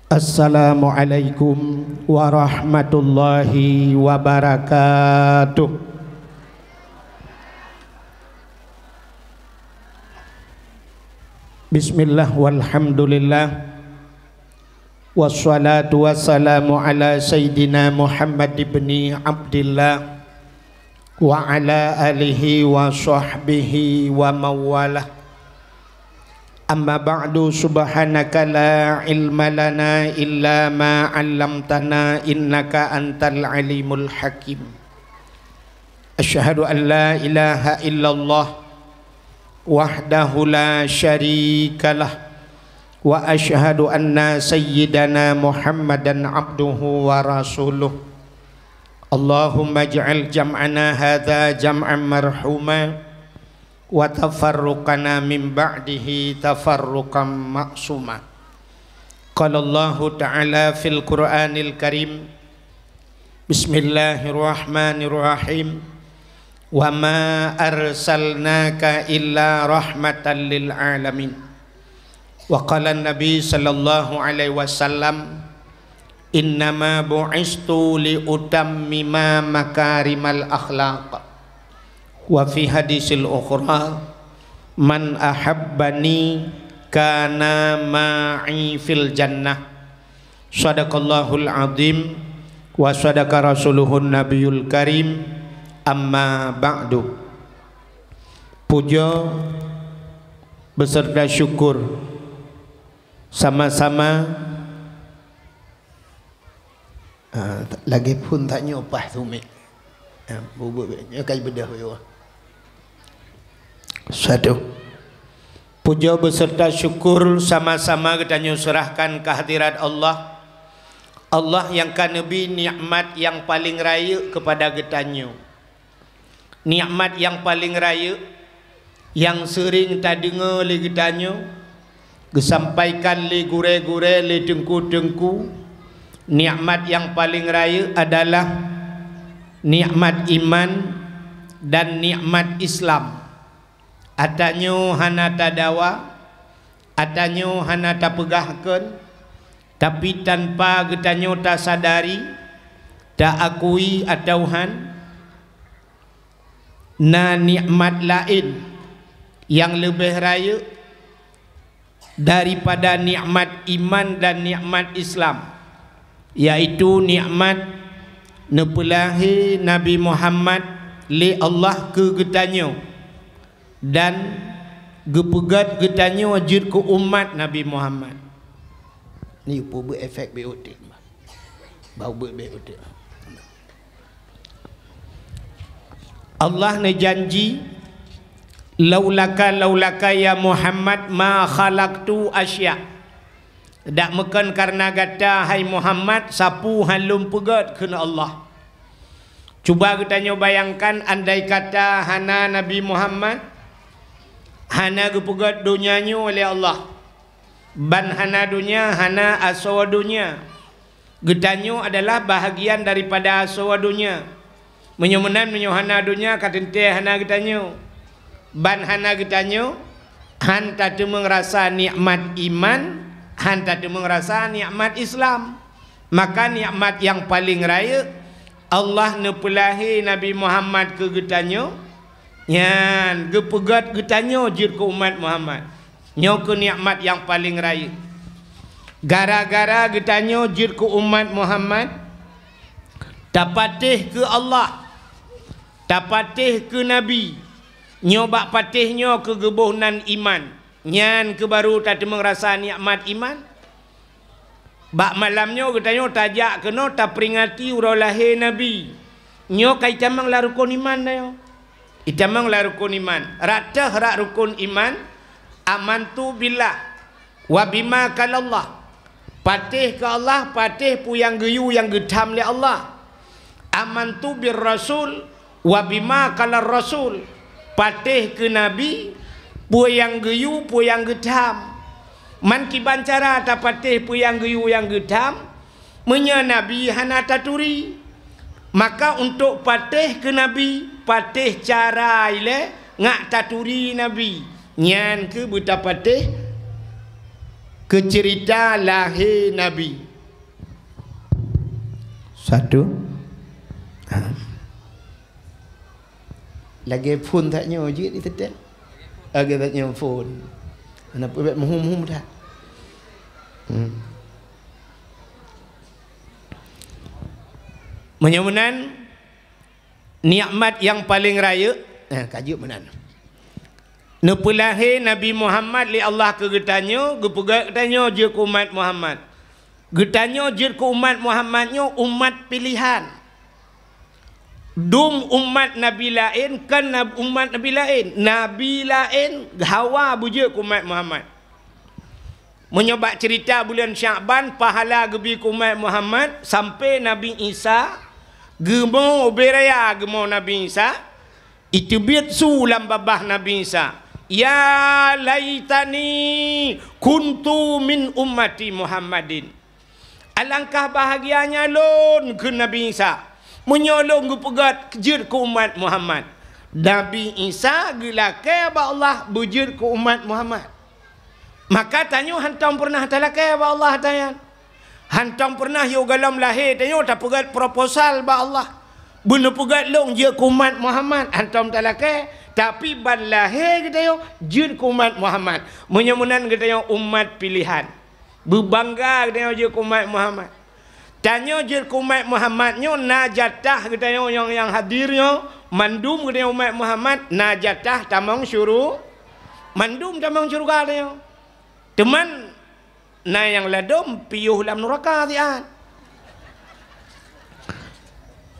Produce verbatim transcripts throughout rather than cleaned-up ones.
Assalamualaikum warahmatullahi wabarakatuh. Bismillah walhamdulillah. Wassalatu wassalamu ala sayyidina Muhammad ibni Abdillah wa ala alihi wa sahbihi wa mawalah. Amma ba'du, subhanaka la ilma lana illa ma 'allamtana innaka antal alimul hakim. Asyhadu an la ilaha illallah wahdahu la syarikalah, wa asyhadu anna sayyidana Muhammadan abduhu wa rasuluh. Allahumma ij'al jam'ana hadza jam'an marhuma, wa tafarruqana min ba'dihi tafarruqan ma'suma. Qala Allahu ta'ala fil Qur'anil Karim, Bismillahirrahmanirrahim. Wa ma arsalnaka illa rahmatan lil alamin. Wa qala Nabi sallallahu alaihi wasallam, "Innama bu'istu li utammima makarimal akhlaq." Wa fi hadisil ukhra, "Man ahabbani kana ma'i fil jannah." Sadaqallahul azim wa sadaqa rasuluhun nabiyul karim, amma ba'du. Puja beserta syukur sama-sama, ah, lagèe phôn tanyoe paih sumik. Ya, bubuet nyoe ka beudôh yoh. Satu. Puja beserta syukur sama-sama geutanyoe serahkan kehadirat Allah. Allah nyang ka neubri nikmat nyang paleng rayeuk keupada geutanyoe. Nikmat nyang paleng rayeuk nyang seuring tadeungoe lé geutanyoe, geusampaikan lé gurèe-gurèe, lé teungku-teungku, nikmat nyang paleng rayeuk adalah nikmat iman dan nikmat Islam. Ata nyoe hana tadawa, ata nyoe hana tapeugah kheun, tapi tanpa geutanyoe tasadari, taakui atawa han, na nikmat laén nyang leubeh rayeuk daripada nikmat iman dan nikmat Islam, yaitu nikmat neupeulahé Nabi Muhammad lé Allah keu geutanyoe dan geupeugét geutanyoe jeuet keu umat Nabi Muhammad. Nyoe peue beu efek beu uteuk. Bau beu beu uteuk. Allah neujanji, "Laulaka, laulaka ya Muhammad ma khalaqtu asya." Dak meukon kareuna gata, hai Muhammad, sapeue han lôn peugét, kheun Allah. Cuba geutanyoe bayangkan, andai kata hana Nabi Muhammad, hana geupeugét donya nyoe lé Allah. Ban hana donya, hana asoe donya. Geutanyoe adalah bahagian daripada asoe donya. Meunyoe meunan, meunyoe hana donya, ka teuntèe hana geutanyoe. Ban hana geutanyoe, han tateumeung rasa nikmat iman, han tateumeung rasa nikmat Islam. Maka nikmat nyang paleng rayeuk, Allah neupeulahé Nabi Muhammad keu geutanyoe, nyan geupeugét geutanyoe jeuet keu umat Muhammad. Nyoe keuh nikmat nyang paleng rayeuk. Gara-gara geutanyoe jeuet keu umat Muhammad, tapatéh keu Allah, tapatéh keu Nabi. Nyoe bak patéh nyoe keuh geuboh nan iman. Nyan keuh baru tateumeung rasa nikmat iman. Bak malam nyoe geutanyoe tajak keunoe taperingati uroe lahé Nabi. Nyoe ka itamong lam rukon iman tanyoe. Itamong lam rukon iman. Rata rak rukon iman, amantu billah wa bima qalallah. Patéh keu Allah, patéh peue nyang geuyue nyang geutham lé Allah. Amantu bir rasul wa bima qalar rasul. Patéh keu Nabi, peue nyang geuyue, peue nyang geutham. Man kiban cara tapatéh peue nyang geuyue nyang geutham, meunyoe Nabi hana taturi. Maka untuk patéh keu Nabi, patéh cara ilée ngat taturi Nabi. Nyan keuh beutapatéh Keu ceurita lahé Nabi. Satu. Lagèe phôn that nyoe jeuet diseutôt. Lagèe that nyoe phôn. Hana peue, bèk meuhum-hum that. Hmm. Meunyoe meunan, nikmat nyang paleng rayeuk, eh, ka jeuet meunan. Neupeulahé Nabi Muhammad lé Allah keu geutanyoe, geupeugah geutanyoe jeuet keu umat Muhammad. Geutanyoe jeuet keu umat Muhammad nyoe umat pilehan. Dum umat nabi laén kon nab-, umat nabi laén. Nabi laén hawa beujeuet keu umat Muhammad. Meunyoe bak ceurita buleuen Syakban, pahala geubri keu umat Muhammad, sampoe Nabi Isa geumo, ubé raya geumo Nabi Isa, iteubiet su lam babah Nabi Isa, "Ya laitani kuntu min ummati Muhammadin." Alangkah bahagianya lôn, kheun Nabi Isa, meunyoe lôn geupeugét jeuet keu umat Muhammad. Nabi Isa geulakée bak Allah beujeuet keu umat Muhammad. Maka tanyoe hántom peureunah talakée bak Allah ata nyan. Hántom peureunah yoh gohlom lahé tanyoe tapeugét proposal bak Allah, beuneupeugét lôn jeuet keu umat Muhammad, hántom talakée, tapi ban lahé geutanyoe jeuet keu umat Muhammad. Meunyoe meunan geutanyoe umat pilehan. Beubangga geutanyoe jeuet keu umat Muhammad. Tanyoe jeuet keu umat Muhammad nyoe na jatah geutanyoe nyang, nyang hadir nyoe, mandum geutanyoe umat Muhammad na jatah tamong syuru-, mandum tamong syeuruga tanyoe. Teuma na nyang ladôm piôh lam nuraka siat.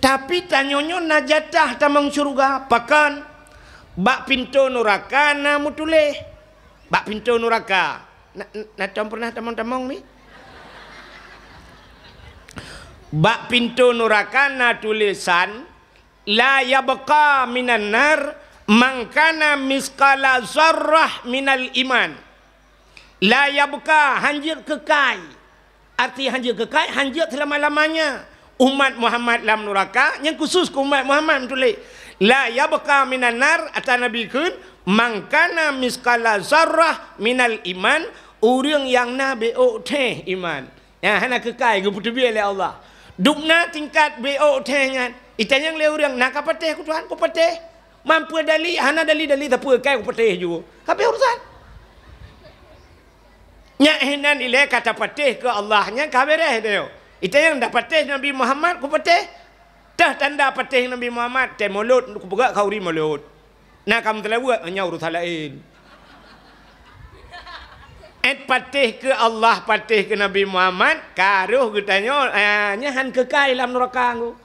Tapi tanyoe nyoe na jatah tamong syeuruga, pakon? Bak pintoe nuraka na meutuléh. Bak pintoe nuraka. Na, na tom peureunah tamong-tamong mi? Bak pintoe nuraka na tulésan, "La yabqa minan nar man kana misqala zarrah minal iman." La yabqa, hanjeuet keukai. Arti hanjeuet keukai, hanjeuet seulama-lamanya. Umat Muhammad lam nuraka, nyang khusus keu umat Muhammad meutuléh, "La yabqa minan nar," ata Nabi kheun, "man kana misqala zarrah minal iman," ureuëng nyang na bék ôk théh iman. Nyang hana keukai geupeuteubiet lé Allah. Dubna tingkat bék ôk théh nyan. Itanyong lé ureuëng, "Na ka patéh keu Tuhan?" "Kupatéh." "Man peue dali?" "Hana dali-dali sapeue, kai kupatéh ju." Habéh urusan. Nyak hinan ilée ka tapatéh keu Allah nyan ka beureh deh. Itanyong, "Dah patéh Nabi Muhammad?" "Kupatéh." "Teuh tanda patéh Nabi Muhammad?" "Teuh mulod, kupeugah khauri mulod. Na ka meuteulaweuet, nyan urusan laén." Ét patéh keu Allah, patéh keu Nabi Muhammad, ka roh geutanyoe, ah, nyan han keukai lam nuraka nggu.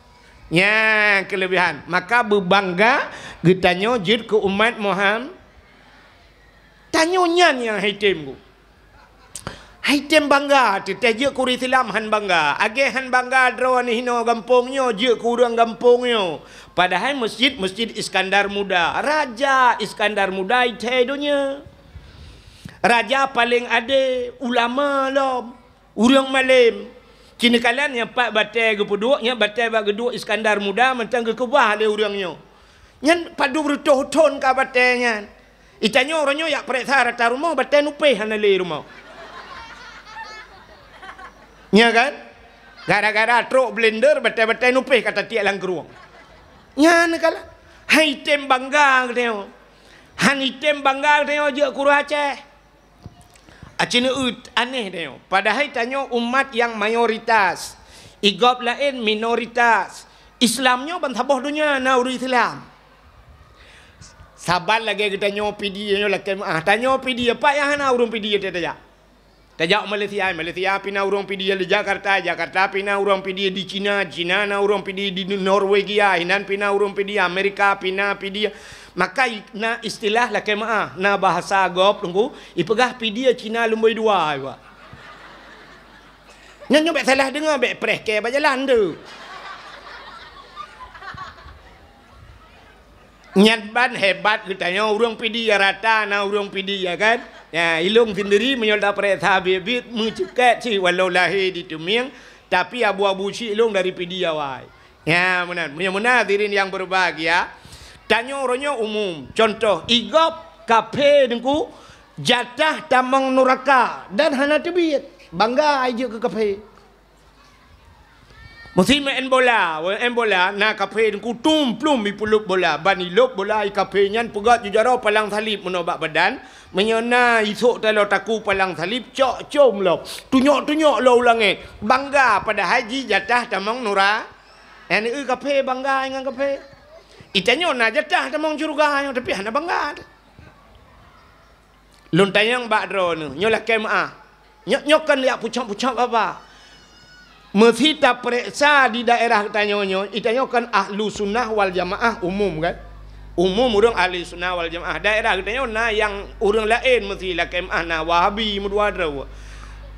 Nyan keuleubehan. Maka beubangga geutanyoe jeuet keu umat Muham-, tanyoe nyan nyang hai tem nggu. Hai tem bangga, teuntée jeuet keu ureuëng Islam han bangga. Agée han bangga droe neuh hinoe gampông nyoe jeuet keu ureuëng gampông nyoe. Padahai meuseujid, Meuseujid Iskandar Muda. Raja Iskandar Muda ithée donya. Raja paleng adé, ulama lom, ureuëng malém. Ci neukalon nyang pat batée geupeuduek, nyan batée bak geuduek Iskandar Muda mantong geukeubah lé ureuëng nyoe. Nyan padub reutôh thon ka batée nyan. Itanyoe uroe nyoe jak pareksa rata rumoh, batée nupéh hana lé rumoh. Nya kan? Gara-gara trok blender, batée-batée nupéh ka tatiek lam krueng. Nyan kala. Han item bangga geutanyoe. Han item bangga geutanyoe jeuet keu ureuëng Aceh. Aci neuet aneh tanyoe. Padahai tanyoe umat nyang mayoritas. Igob laén minoritas. Islam nyoe ban saboh donya na ureuëng Islam. Saban lagée geutanyoe Pidie nyoe lakée meuáh. Tanyoe Pidie, pat nyang hana ureuëng Pidie tajak? Tajak Malaysia, Malaysia pih na ureuëng Pidie, di Jakarta, Jakarta pih na ureuëng Pidie, di Cina, Cina na ureuëng Pidie, di Norwegia, inan pih na ureuëng Pidie, Amerika pih na Pidie. Maka i-, na istilah lakée meuáh, na bahasa gob teungku, ipeugah Pidie Cina lumbôi dua, ipeugah. Nyan nyoe bék salah deungoe, bék preh kée bak jalan tu. Nyan ban hebat geutanyoe ureuëng Pidie, rata na ureuëng Pidie, ya kan? Ya, ilong sendiri meunyoe tapareksa biet-biet meucukét cit walau lahé di Teumieng, tapi abu-abu cit ilong dari Pidie awai. Ya, meunan. Meunyoe meunan hadirin yang berbahagia, tanyoe uroe nyoe umum. Contoh, igob kaphé teungku, Jatah tamong nuraka dan hana teubiet. Bangga ai jeuet keu kafé. Meusi meu'en bola, meu'en bola na kafé teungku tum plum ipeulop bola, ban ilop bola i kafé nyan peugöt ju jaroe palang salib meunoe bak badan, meunyoe na isok taloe takue palang salib cok com lom, tunyok-tunyok lom u langét, bangga padahai jih jatah tamong nura-, nyan eu kafé bangga ngon kafé. Itanyoe na jatah tamong syeuruga nyoe tapi hana bangga. Lôn tanyong bak droeneuh, nyoe lakée meu'ah. Nyoe, nyoe kon jak pucok-pucok haba. Meusi tapeuriksa di daerah geutanyoe nyoe, itanyoe kon ahlu sunnah wal jamaah umum kan? Umum ureuëng ahli sunnah wal jamaah. Daerah geutanyoe na nyang ureuëng laén meusi lakée meu'ah, na Wahabi meudua droe.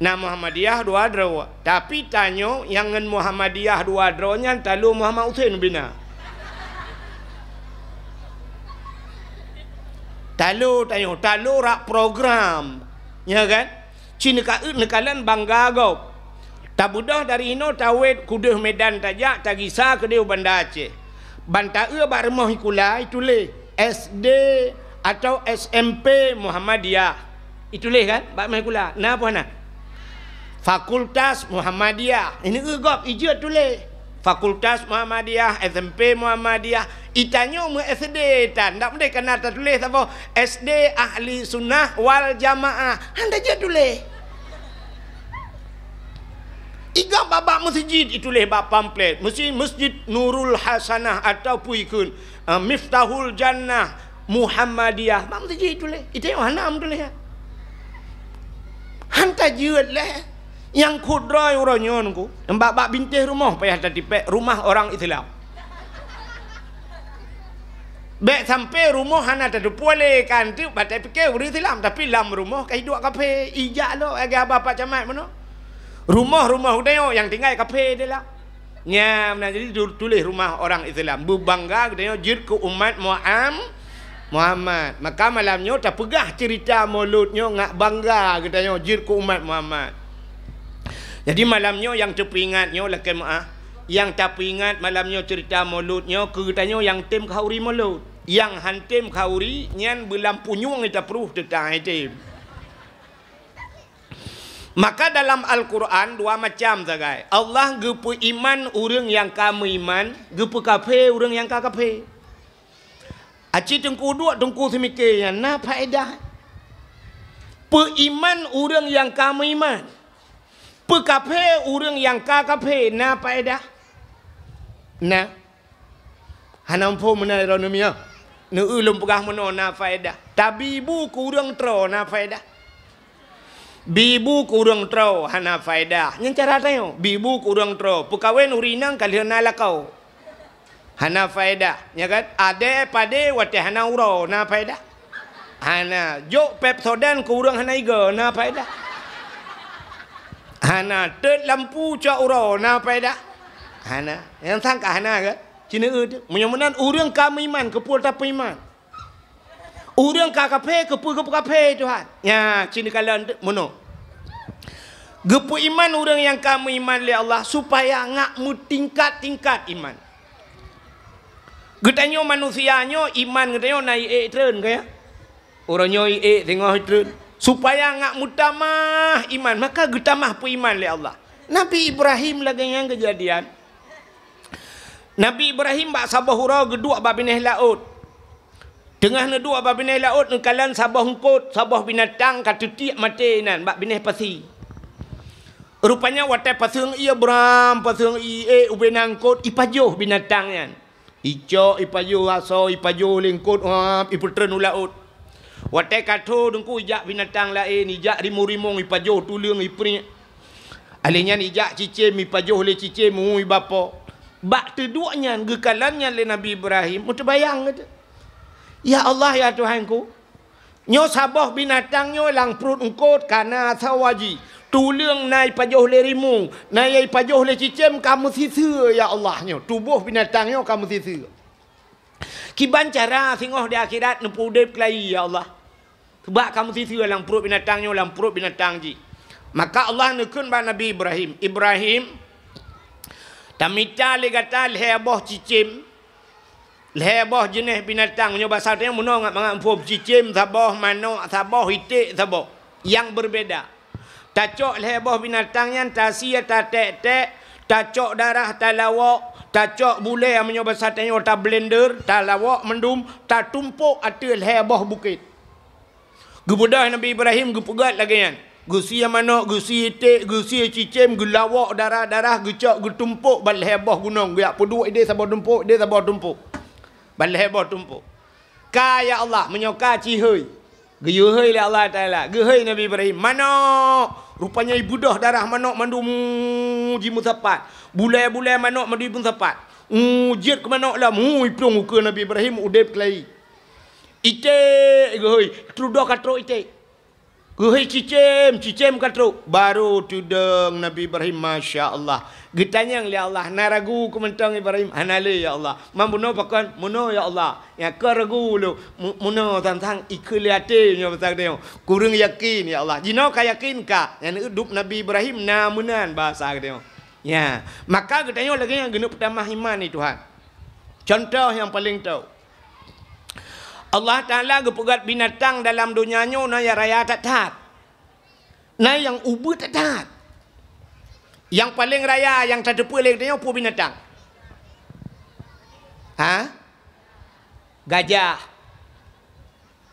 Na Muhammadiyah dua droe. Tapi tanyoe nyang ngon Muhammadiyah dua droe nyan talo Muhammad Hussein bina. Talo tanyoe, talo rak program. Nya kan? Ci neukaeut neukalon bangga gob. Tabeudôh dari inoe tawét keudeh Medan tajak tagisa keudeh u Banda Aceh. Ban taeu bak rumoh sikula ituléh S D atau S M P Muhammadiyah. Ituléh kan? Bak rumoh sikula. Na peue hana? Fakultas Muhammadiyah. Ini eu gob ijeuet tuléh. Fakultas Muhammadiyah, S M P Muhammadiyah. Itanyoe meu S D tan. Ndak meudeh kana tatuléh saboh S D Ahli Sunnah wal Jamaah. Hana jeuet tuléh. Iga bak-bak meuseujid ituléh bak pamflet. Meusi Masjid Nurul Hasanah atau peue ikheun, ah, Miftahul Jannah Muhammadiyah. Bak meuseujid ituléh. Itanyoe hana meutuléh. Hana jeuet lé. Nyang kudroe uroe nyoe nungku. Bak-bak bintéh rumoh payah tatipék rumah orang Islam. Bék sampai rumoh hana tateupeue lé kan teuk bak tapike ureuëng Islam, tapi lam rumoh ka iduek kafé, ijak lom lagée haba Pak Camat meunoe. Rumoh-rumoh geutanyoe nyang tinggai kafé di lam. Nya meunan jadi tu-, tuléh rumah orang Islam. Beubangga geutanyoe jeuet keu umat Muham-, Muhammad. Maka malam nyoe tapeugah ceurita Maulud nyoe ngat bangga geutanyoe jeuet keu umat Muhammad. Jadi malam nyoe nyang teupeuingat nyoe lakée meu'ah. Nyang tapeuingat malam nyoe ceurita Maulud nyoe keu geutanyoe nyang tem khauri Maulud. Nyang han tem khauri nyan beulam punyueng ita pruh teutang item. Maka dalam Al-Quran dua macam sagai. Allah geupeuiman ureuëng nyang ka meuiman, geupeukafé ureuëng nyang ka kafé. Aci teungku duek teungku seumike nyan na faedah. Peuiman ureuëng nyang ka meuiman. Peukafé ureuëng nyang ka kafé na faedah. Na. Hana muphom meunan droeneuh miyah. Neu-eu lôn peugah meunoe na faedah. Tabi bu keu ureuëng troe na faedah. Bi bu keu ureuëng troe hana faedah. Nyan cara tanyoe. Bi bu keu ureuëng troe. Peukawen ureuëng inong ka lheueh na lakoe. Hana faedah. Nya kan? Adé padé watée hana uroe na faedah. Hana. Jok Pepsodent keu ureuëng hana igoe na faedah. Hana. Teut lampu cok uroe na faedah. Hana. Nyang sang ka hana kan? Ci neu-eu teuk. Meunyoe meunan ureuëng ka meuiman keupeue tapeuiman. Ureuëng ka kafé keupeue geupeukafé Tuhan. Nya, ci neukalon teuk meunoe. Geupeuiman ureuëng nyang ka meuiman lé Allah supaya ngak meutingkat-tingkat iman. Geutanyoe manusia nyoe iman geutanyoe na iék treun kaya. Uroe nyoe iék teungoh treun. Supaya ngak meutamah iman, maka geutamah peuiman lé Allah. Nabi Ibrahim lagée nyan keujadian. Nabi Ibrahim bak saboh uroe geuduek bak binéh laôt. Teungoh neuduek bak binéh laôt neukalon saboh eungkot, saboh binatang ka teutiek maté inan bak binéh pasi. Rupanya watée paseueng ié bram, paseueng ié ubé na eungkot ipajoh binatang nyan. Icok ipajoh asoe, ipajoh lé eungkot, hab ipeutreun u laôt. Watée ka tho teungku ijak binatang laén, ijak rimueng-rimueng ipajoh tuleueng ipriek. Alé nyan ijak cicém ipajoh lé cicém ui bapo. Bak teuduek nyan geukalon nyan lé Nabi Ibrahim meuteubayang geuh. Ya Allah, ya Tuhanku, nyoe saboh binatang nyoe lam pruet eungkot ka na sawaji. Tuleueng na ipajoh lé rimueng, na ipajoh lé cicém ka meusiseue ya Allah nyoe. Tuboh binatang nyoe ka meusiseue. Kiban cara singoh di akhirat neupeuudeb keulayi ya Allah. Seubab ka meusiseue lam pruet binatang nyoe lam pruet binatang jih. Maka Allah neukheun bak Nabi Ibrahim, Ibrahim, tamita lé gata lhée boh cicém Lhée boh jeuneh binatang, meunyoe basa tanyoe meunoe ngat mangat muphom, cicém saboh, manok saboh, iték saboh, nyang berbeda. Tacok lhée boh binatang nyan, tasie, taték-ték, tacok darah, talawok, tacok bulée, meunyoe basa tanyoe tablender, talawok mandum, tatumpok ateueh lhée boh bukét. Geubeudôh Nabi Ibrahim geupeugét lagée nyan. Geusie manok, geusie iték, geusie cicém, geulawok darah-darah, geucok geutumpok bak lhée boh gunong, geujak peuduek idéh saboh tumpok, idéh saboh tumpok. Bak lhée boh tumpok. Ka, ya Allah, meunyoe ka, ci hôi. Geuyue hôi lé Allah Taala. Geuhôi Nabi Ibrahim, manok! Rupanya ibeudôh darah manok mandum, mu, jimeusapat. Bulée-bulée manok mandum jimeusapat. Mu, jeuet keu manok lom, mu, iplueng ukeue Nabi Ibrahim udeb keulayi. Iték geuhôi, teududoe ka trok iték. Geuhôi cicém, cicém ka trok. Baru teudong Nabi Ibrahim, masya Allah. Geutanyong lé Allah, "Na ragu keu mantong Ibrahim?" "Hana lé, ya Allah." "Man bunoe pakon?" "Munoe, ya Allah." "Nyang ka ragu lôn." "Mu-, munoe sang-sang ikheun lé até nyoe basa geutanyoe. Kureueng yakin, ya Allah." Jinoe ka yakin ka. Nyang neudup Nabi Ibrahim na meunan basa geutanyoe. Ya, maka geutanyoe lagée nyan geuneuk peutamah iman di Tuhan. Contoh nyang paleng teuh. Allah Taala geupeugét binatang dalam donya nyoe na nyang raya that-that. Na nyang ubeut that-that. Nyang paleng raya nyang tateupeue lé geutanyoe peue binatang? Ha? Gajah.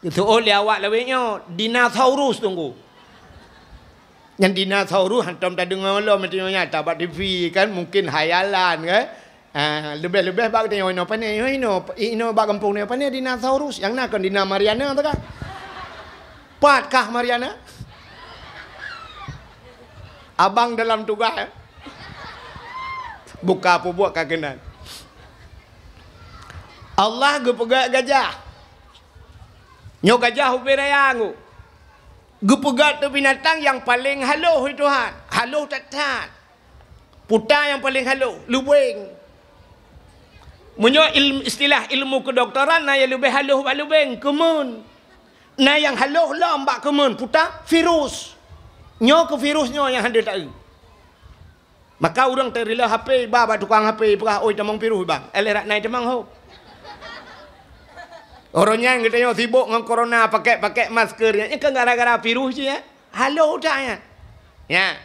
Geuseuôt lé awak lawét nyoe, dinosaurus teungku. Nyan dinosaurus hantom tadeungoe lom, meunyoe nyan tabak T V kan, mungkin hayalan kan. Ah, leubeh-leubeh bak geutanyoe inoe pane, inoe, inoe bak gampông nyoe pane dinosaurus, nyang na kon dino Mariana teuh kan. Pat kah Mariana? Abang dalam tugas, eh? Buka peubuet ka keunan. Allah geupeugét gajah. Nyoe gajah ubé raya ngu. Geupeugét teuh binatang nyang paleng haloh di Tuhan. Haloh that-that. Puta nyang paleng haloh, leubeng. Meunyoe il-, istilah ilmu kedokteran, na nyang leubeh haloh bak leubeng, keumeun. Na nyang haloh lom bak keumeun, puta virus. Nyoe keu virus nyoe nyang hana taeu. Maka ureuëng teurileuh H P, iba bak tukang H P, ipeugah, "Oi, tamong virus, Bang." Éh lé rak nai tamong ho. Uroe nyan geutanyoe sibok ngon corona, pakai-pakai masker nyan, nyan kan gara-gara virus cit, ya. Haloh that nyan. Ya.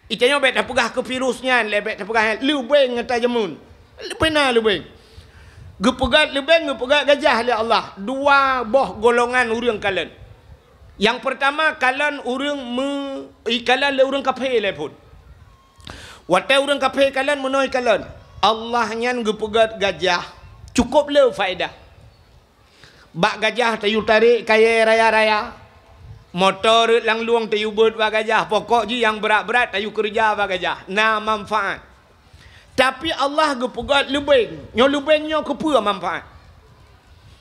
Itanyoe bék tapeugah keu virus nyan, lé bék tapeugah nyan, leubeng nyang tajeumeun. Leubeng na leubeng. Geupeugét leubeng, geupeugét gajah lé Allah. Dua boh golongan ureuëng kalon. Nyang peurtama, kalon ureuëng me-, ikalon lé ureuëng kafé lé phon. Watée ureuëng kafé kalon, meunoe ikalon, Allah nyan geupeugét gajah, cukôp le faedah. Bak gajah tayue tarek kayée raya-raya. Moto rot lam lueng tayue beuet bak gajah. Pokok jih nyang brat-brat tayue keureuja bak gajah. Na manfaat. Tapi Allah geupeugét leubeng. Nyoe leubeng nyoe keupeue manfaat?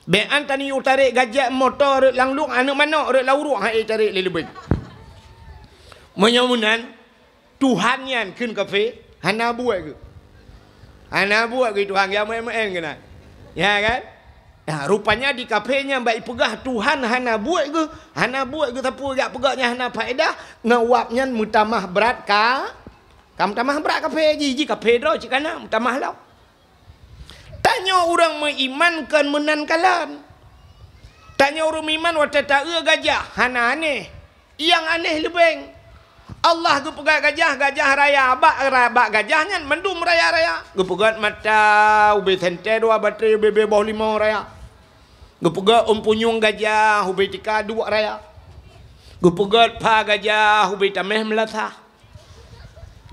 Bék an tayue tarek gajah, moto rot lam lueng, aneuëk manok rot lam uruek han itarek lé leubeng. Meunyoe meunan, Tuhan nyan kheun kafé, hana buet geuh. Hana buet geuh Tuhan, ya meu'én-meu'én keunan. Ya kan? Nah, rupanya di kafé nyan bak ipeugah Tuhan hana buet geuh, hana buet geuh sapeue jak peugah nyan hana faedah, ngon wab nyan meutamah brat ka, ka meutamah brat kafé jih, jih kafé droe cit kana meutamah lom. Tanyoe ureuëng meuiman kon meunan kalon. Tanyoe ureuëng meuiman watée taeu gajah hana aneh. Nyang aneh leubeng. Allah geupeugét gajah, gajah raya. Bak ra-, bak gajah nyan mandum raya-raya. Geupeugét mata, ubé sentée dua batée, ubé-bé boh limong raya. Geupeugét ôn punyueng gajah, ubé tika duek raya. Geupeugét pha gajah, ubé taméh meulasah.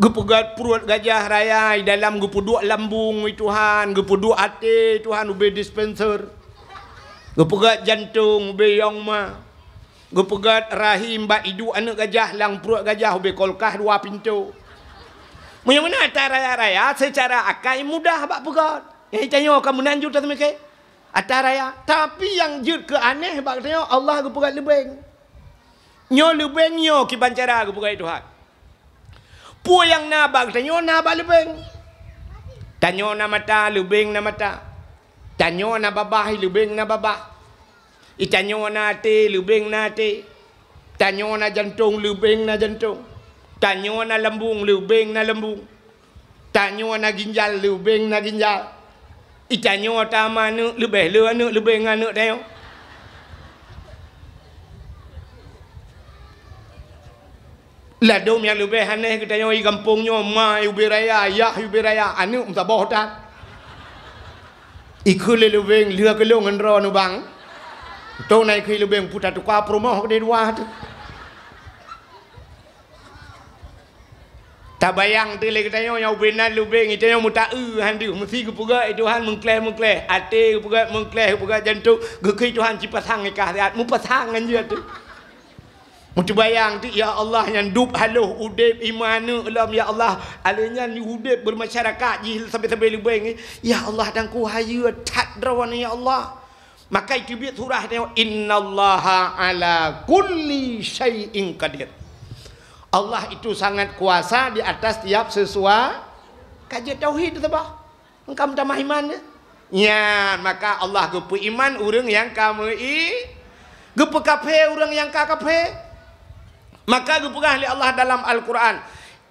Geupeugét pruet gajah raya, di dalam geupeuduek lambung, ih Tuhan, geupeuduek até, ih Tuhan, ubé dispenser. Geupeugét jantong, ubé yong ma. Geupeugét rahim bak iduek aneuëk gajah, lam pruet gajah, ubé kolkah dua pintoe. Meunyoe meunan ata raya-raya, seucara akai mudah bak peugét. Nyang tanyoe ka meunan ju taseumiké. Ata raya. Tapi nyang jeuet keu aneh bak tanyoe, Allah geupeugét leubeng. Nyoe leubeng nyoe kiban cara geupeugah lé Tuhan. Peue nyang na bak tanyoe na bak leubeng. Tanyoe na mata, leubeng na mata. Tanyoe na babah, leubeng na babah. Itanyoe na até, leubeng na até. Tanyoe na jantong, leubeng na jantong. Tanyoe na lambung, leubeng na lambung. Tanyoe na ginjal, leubeng na ginjal. Itanyoe tama aneuk leubeh le aneuk leubeh ngon aneuk tanyoe. Ladom nyang leubeh aneh geutanyoe i gampông nyoe, ma i ubé raya, yah i ubé raya, aneuk meusaboh that. Ikheun lé leubeng lheueh keulong ngon droeneuh bang. Tong na ikheun leubeng puta tuka peurumoh keudeh dua teuh. Tabayang teuh lé geutanyoe nyang ubé nan leubeng, geutanyoe meutaeu han deuh, meusi geupeugah lé Tuhan meukleh-meukleh, até geupeugah meukleh, geupeugah jantông, geukheun Tuhan cipasang nikah siat, meupasang ngon jeuet teuh. Meuteubayang teuh, ya Allah, nyan dub haloh udeb iman aneuk lom, ya Allah. Alèh nyan udeb beumasyarakat jih sabe-sabe leubeng, ya Allah, dan ku hayeue that droeneuh, ya Allah. Maka iteubiet surah nyoe, "Innallaha ala kulli syai'in qadir." Allah itu sangat kuasa di atas tiap sesua-, ka jeuet tauhid teuh bah. Engkau meutamah iman teuh. Nyan, maka Allah geupeu iman ureueng nyang ka meu-i-, geupeu kaphé ureueng nyang ka kaphé. Maka geupeugah lé Allah dalam Al-Qur'an,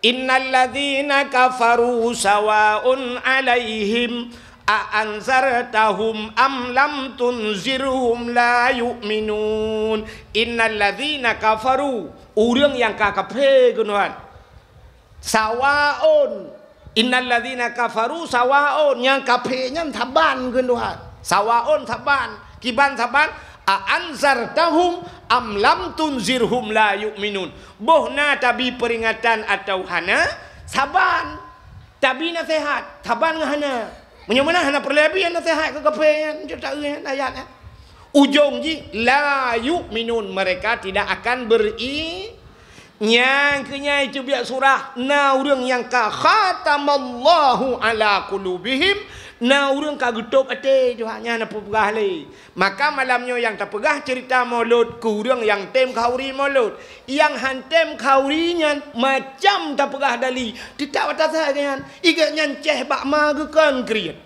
"Innal ladzina kafaru sawaun 'alaihim a anzartahum am lam tunzirhum la yu'minun." Innal ladzina kafaru, ureueng nyang ka kaphé, kheun Tuhan. Sawaun, innal ladzina kafaru sawaun, nyang kaphé nyan saban, kheun Tuhan. Sawaun saban, kiban saban, a anzartahum am lam tunzirhum la yu'minun. Boh na tabi peuringatan atawa hana, saban. Tabi naseuhat, saban ngon hana. Meunyoe meunan hana peureulée bi naseuhat keu kaphé nyan, jeuet taeu nyan ayat nyan. Ujong jih, la yu'minun, mereka tidak akan beri-, nyang keu nyan iteubiet surah, na ureueng nyang ka khatamallahu ala qulubihim, na ureueng ka geutôb até, Tuhan nyan na peugah lé. Maka malam nyoe nyang tapeugah ceurita Maulud keu ureueng nyang tem khauri Maulud. Nyang han tem khauri nyan macam tapeugah dali, teutap ata sagai nyan, igat nyan ceh bak ma geukon kriet.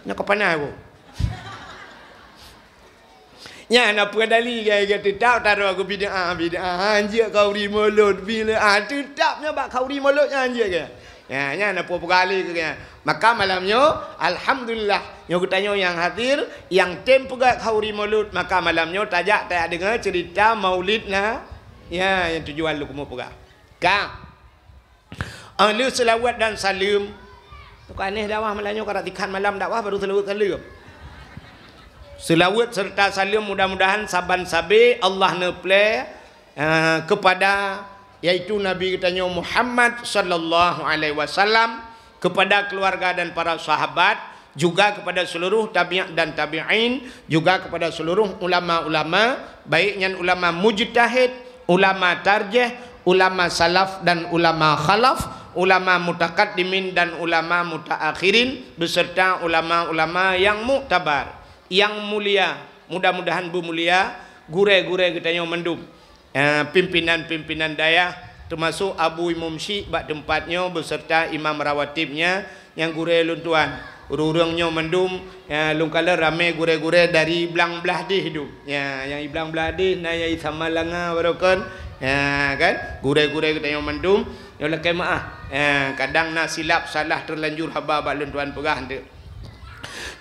Nyoe ka panas, Bu. Nyan na peue dali, gaya-gaya teutap taroe keu bid'ah, bid'ah, hanjeuet khauri Maulud, bid'ah, teutap nyoe bak khauri Maulud nyan hanjeuet gaya. Ya, nyan na peue-peue kali keu gaya. Maka malam nyoe, alhamdulillah, nyoe geutanyoe nyang hadir, nyang tem peugah khauri Maulud, maka malam nyoe tajak tadeungoe ceurita Maulid na, ya, nyang tujuan lôn keumeung peugah. Ka. Ah, lheueh seulaweuet dan saleuem. Ka aneh dakwah malam nyoe, ka ratikan malam dakwah baru seulaweuet saleuem. Seulaweuet serta saleuem mudah-mudahan saban sabe Allah neuplé, eh, kepada, yaitu Nabi geutanyoe Muhammad sallallahu alaihi wasallam, kepada keluarga dan para sahabat, juga kepada seluruh tabi'at dan tabi'in, juga kepada seluruh ulama-ulama, baik nyan ulama mujtahid, ulama tarjih, ulama salaf dan ulama khalaf, ulama mutakaddimin dan ulama mutaakhirin, beserta ulama-ulama yang muktabar, yang mulia, mudah-mudahan beumulia, gurée-gurée geutanyoe mandum. Eh, pimpinan-pimpinan dayah, teumasok Abu Imum Syik bak teumpat nyoe beserta imam rawatibnya, nyang gurée lôn tuan. Ureuëng-ureuëng nyoe mandum, eh, lôn kalon ramé gurée-gurée dari blang blah deh dum. Ya, nyang i blang blah deh na nyang i Samalanga barokon. Ya, kan? Gurée-gurée geutanyoe mandum, nyoe lakée meuáh. Eh, kadang na silap salah teulanjur haba bak lôn tuan peugah eunteuk.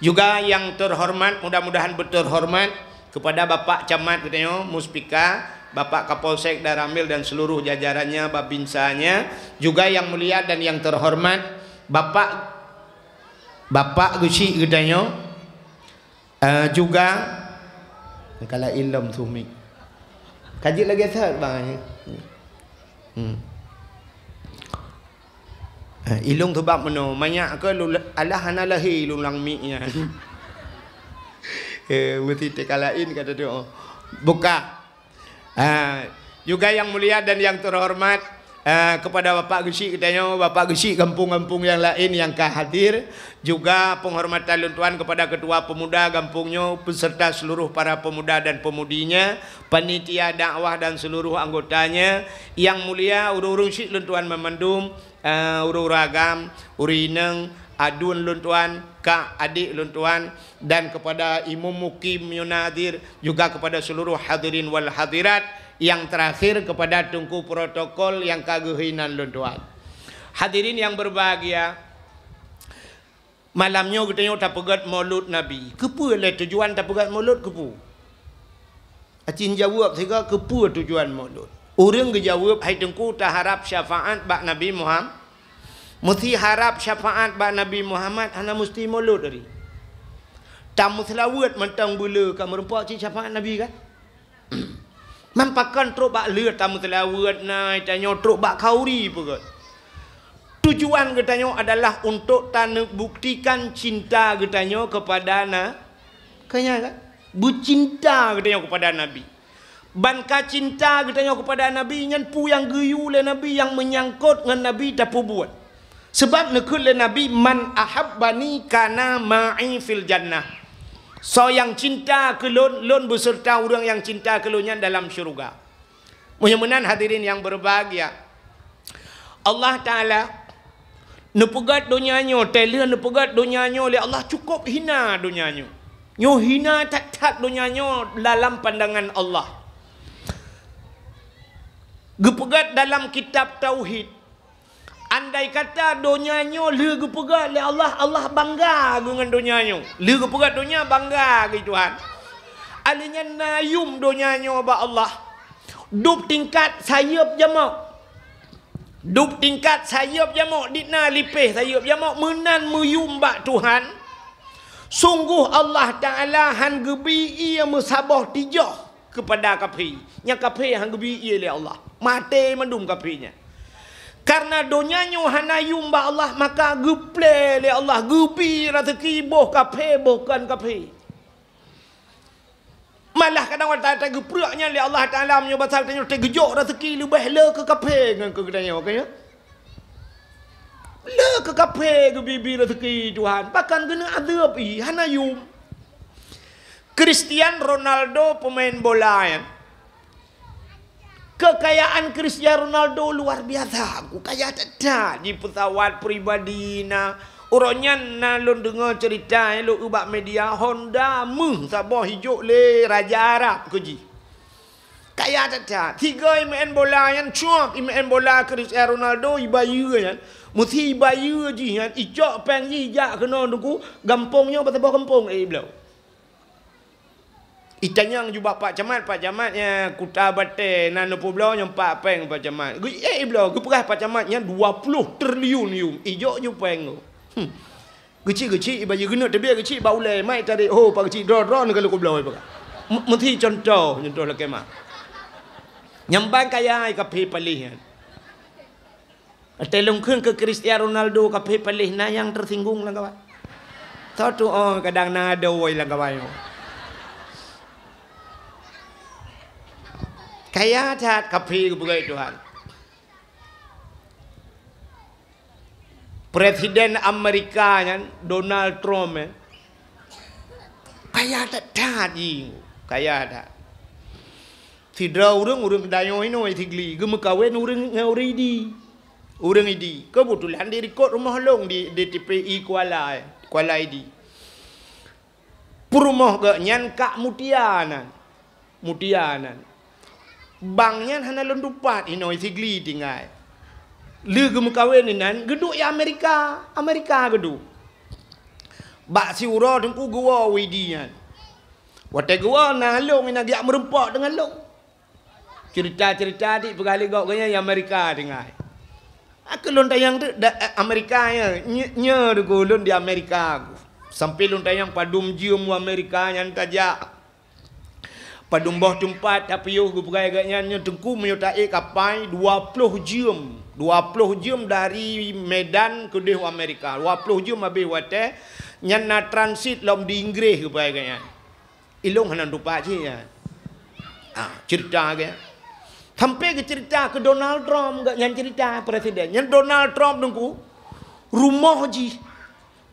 Juga yang terhormat, mudah-mudahan beuteuhormat, kepada Bapak Camat geutanyoe, Muspika, Bapak Kapolsek Danrambil dan seluruh jajarannya, Babinsanya, juga yang mulia dan yang terhormat Bapak, Bapak Geuchik geutanyoe, eh, juga, kalau ilom sumik. Ka jeuet lagée that, bang, eh. Hmm. Eh, ilong teubak meunoe, manyak keu lu-, alah hana lahé ilong lam mic nyan. Eh, meusti teuka laén ka teudoe. Buka. Ah, juga yang mulia dan yang terhormat, ah, kepada Bapak Geuchik geutanyoe, Bapak Geuchik gampông-gampông nyang laén nyang ka hadir, juga penghormatan lôn tuan kepada Ketua Pemuda gampông nyoe beserta seluruh para pemuda dan pemudinya, panitia dakwah dan seluruh anggotanya, yang mulia ureuëng-ureuëng syik lôn tuan meumandum, eh, ureuëng-ureuëng agam, ureuëng inong, aduen lôn tuan, kak, adik lôn tuan, dan kepada imum mukim nyoe na hadir, juga kepada seluruh hadirin wal hadirat, yang terakhir kepada teungku protokol nyang ka geuhina lôn tuan. Hadirin yang berbahagia, Malam nyoe geutanyoe tapeugét Maulud Nabi. Keupeue lé tujuan tapeugét Maulud, keupeue? Aci jaweueb sigoe, keupeue tujuan Maulud? Ureuëng geujaweueb, "Hai Teungku, taharab syafaat bak Nabi Muhammad." Meusti harab syafaat bak Nabi Muhammad, hana meusti Maulud tadi. Tameuseulaweuet mantong beuleu ka meureumpok cit syafaat Nabi kan? Man pakon trok bak leuet tameuseulaweuet, na tanyoe trok bak khauri peugét. Tujuan geutanyoe adalah untuk taneubuktikan cinta geutanyoe keupada na-, keu nyan kan? Beucinta geutanyoe keupada Nabi. Ban ka cinta geutanyoe keupada Nabi nyan peue nyang geuyue lé Nabi nyang meunyangkot ngon Nabi tapeubuet. Seubab neukheun lé Nabi, "Man ahabbani kana ma'i fil jannah." Soe nyang cinta keu lôn, lôn beuseureuta ureuëng nyang cinta keu lôn nyan dalam syeuruga. Meunyoe meunan hadirin nyang berbahagia, Allah Taala neupeugét donya nyoe, teuh lheueh neupeugét donya nyoe lé Allah, cukup hina donya nyoe. Nyoe hina that-that donya nyoe dalam pandangan Allah. Geupeugét dalam kitab Tauhid, andai kata donya nyoe lheueh geupeugét lé Allah, Allah bangga geuh ngon donya nyoe. Lheueh geupeugét donya, bangga geuh Tuhan. Alheuh nyan na yum donya nyoe bak Allah. Dub tingkat sayeuep jamok. Dub tingkat sayeuep jamok, di na lipéh sayeuep jamok, meunan meuyum bak Tuhan. Sunggoh Allah Taala han geubi ié meusaboh tijoh keupada kaphé. Nyang kaphé han geubi ié lé Allah. Maté mandum kaphé nyan. Kareuna donya nyoe hana yum bak Allah, maka geuplé lé Allah, geubi raseuki boh kaphé, boh kon kaphé. Malah kadang watée tageuprek nyan lé Allah Taala, meunyoe basa tanyoe, teugeujok raseuki leubeh le keu kaphé ngon keu geutanyoe, ka nyo? Le keu kaphé geubi-bi raseuki Tuhan, pakon geuneuk azeub, ih, hana yum. Cristiano Ronaldo pemain bola nyan. Kekayaan Cristiano Ronaldo luar biasa, ku kaya that-that, di pesawat pribadi na. Uroe nyan na lôn deungoe cerita, eh, lôn ubak media, Honda meuh saboh ijok lé Raja Arab keu jih. Kaya that-that. Tiga imeu'en bola nyan cuab, imeu'en bola Cristiano Ronaldo ibayeue nyan. Meusi ibayeue jih nyan, icok péng jih ijak keunoe Teungku, gampông nyoe bak saboh gampông, eh, ibloe. Itanyong ju bak Pak Camat, Pak Camat, nyang kuta batée na neupubloe nyang pat péng Pak Camat. Geu-, eh, ibloe, geupeugah Pak Camat nyan dua ploh triliun yum. Ijok ju péng tu. Hmm. Geuchik-geuchik ibayeue, geuneuk teubiet geuchik bak ulée, mai tarék, ho, Pak Geuchik, droe-droe neukalon kubloe, ipeugah. M-, meusi contoh, contoh lakée mah. Nyang ban kaya ai kaphé paléh nyan. Watée lôn kheun keu Cristiano Ronaldo kaphé paléh, na nyang teusinggung lam kawan. Soe tuoh kadang na doi lam kawan nyoe. Kaya that kaphé geupeugah Tuhan. Presiden Amerika nyan, Donald Trump, eh. Kaya that-that jih, kaya that. Sidroe ureuëng, ureuëng Dayoe inoe Sigli, geumeukawen ureuëng ngon ureuëng Idi. Ureuëng Idi. Keubeutulan di rikot rumoh lôn di, di T P I Kuala, eh, Kuala Idi. Peurumoh geuh nyan Kak Mutia nan. Mutia nan. Bang nyan hana lôn tupat, inoe Sigli tinggai. Lheueh geumeukawen inan, geuduek i Amerika. Amerika geuduek. Bak siuroe Teungku geuwoe u Idi nyan. Watée geuwoe na lôn inan geujak meurumpok deungon lôn. Cerita-cerita dik peugah lé gob geuh nyan i Amerika tinggai. Aku lôn tanyong tu, da-, eh, Amerika nyoe, nye-, nyoe Teungku lôn di Amerika. Sampai lôn tanyong padum jeuem u Amerika nyan tajak. Padum boh teumpat tapiôh geupeugah geuh nyan, nyoe Teungku meunyoe taék kapai dua ploh jeuem. Dua ploh jeuem dari Medan keudeh u Amerika. Dua ploh jeuem habéh watée nyan na transit lom di Inggréh geupeugah geuh nyan. Ilôn hana tupat cit nyan. Ah, cerita geuh. Sampai geucerita keu Donald Trump geuh nyan cerita presiden. Nyan Donald Trump Teungku, rumoh jih.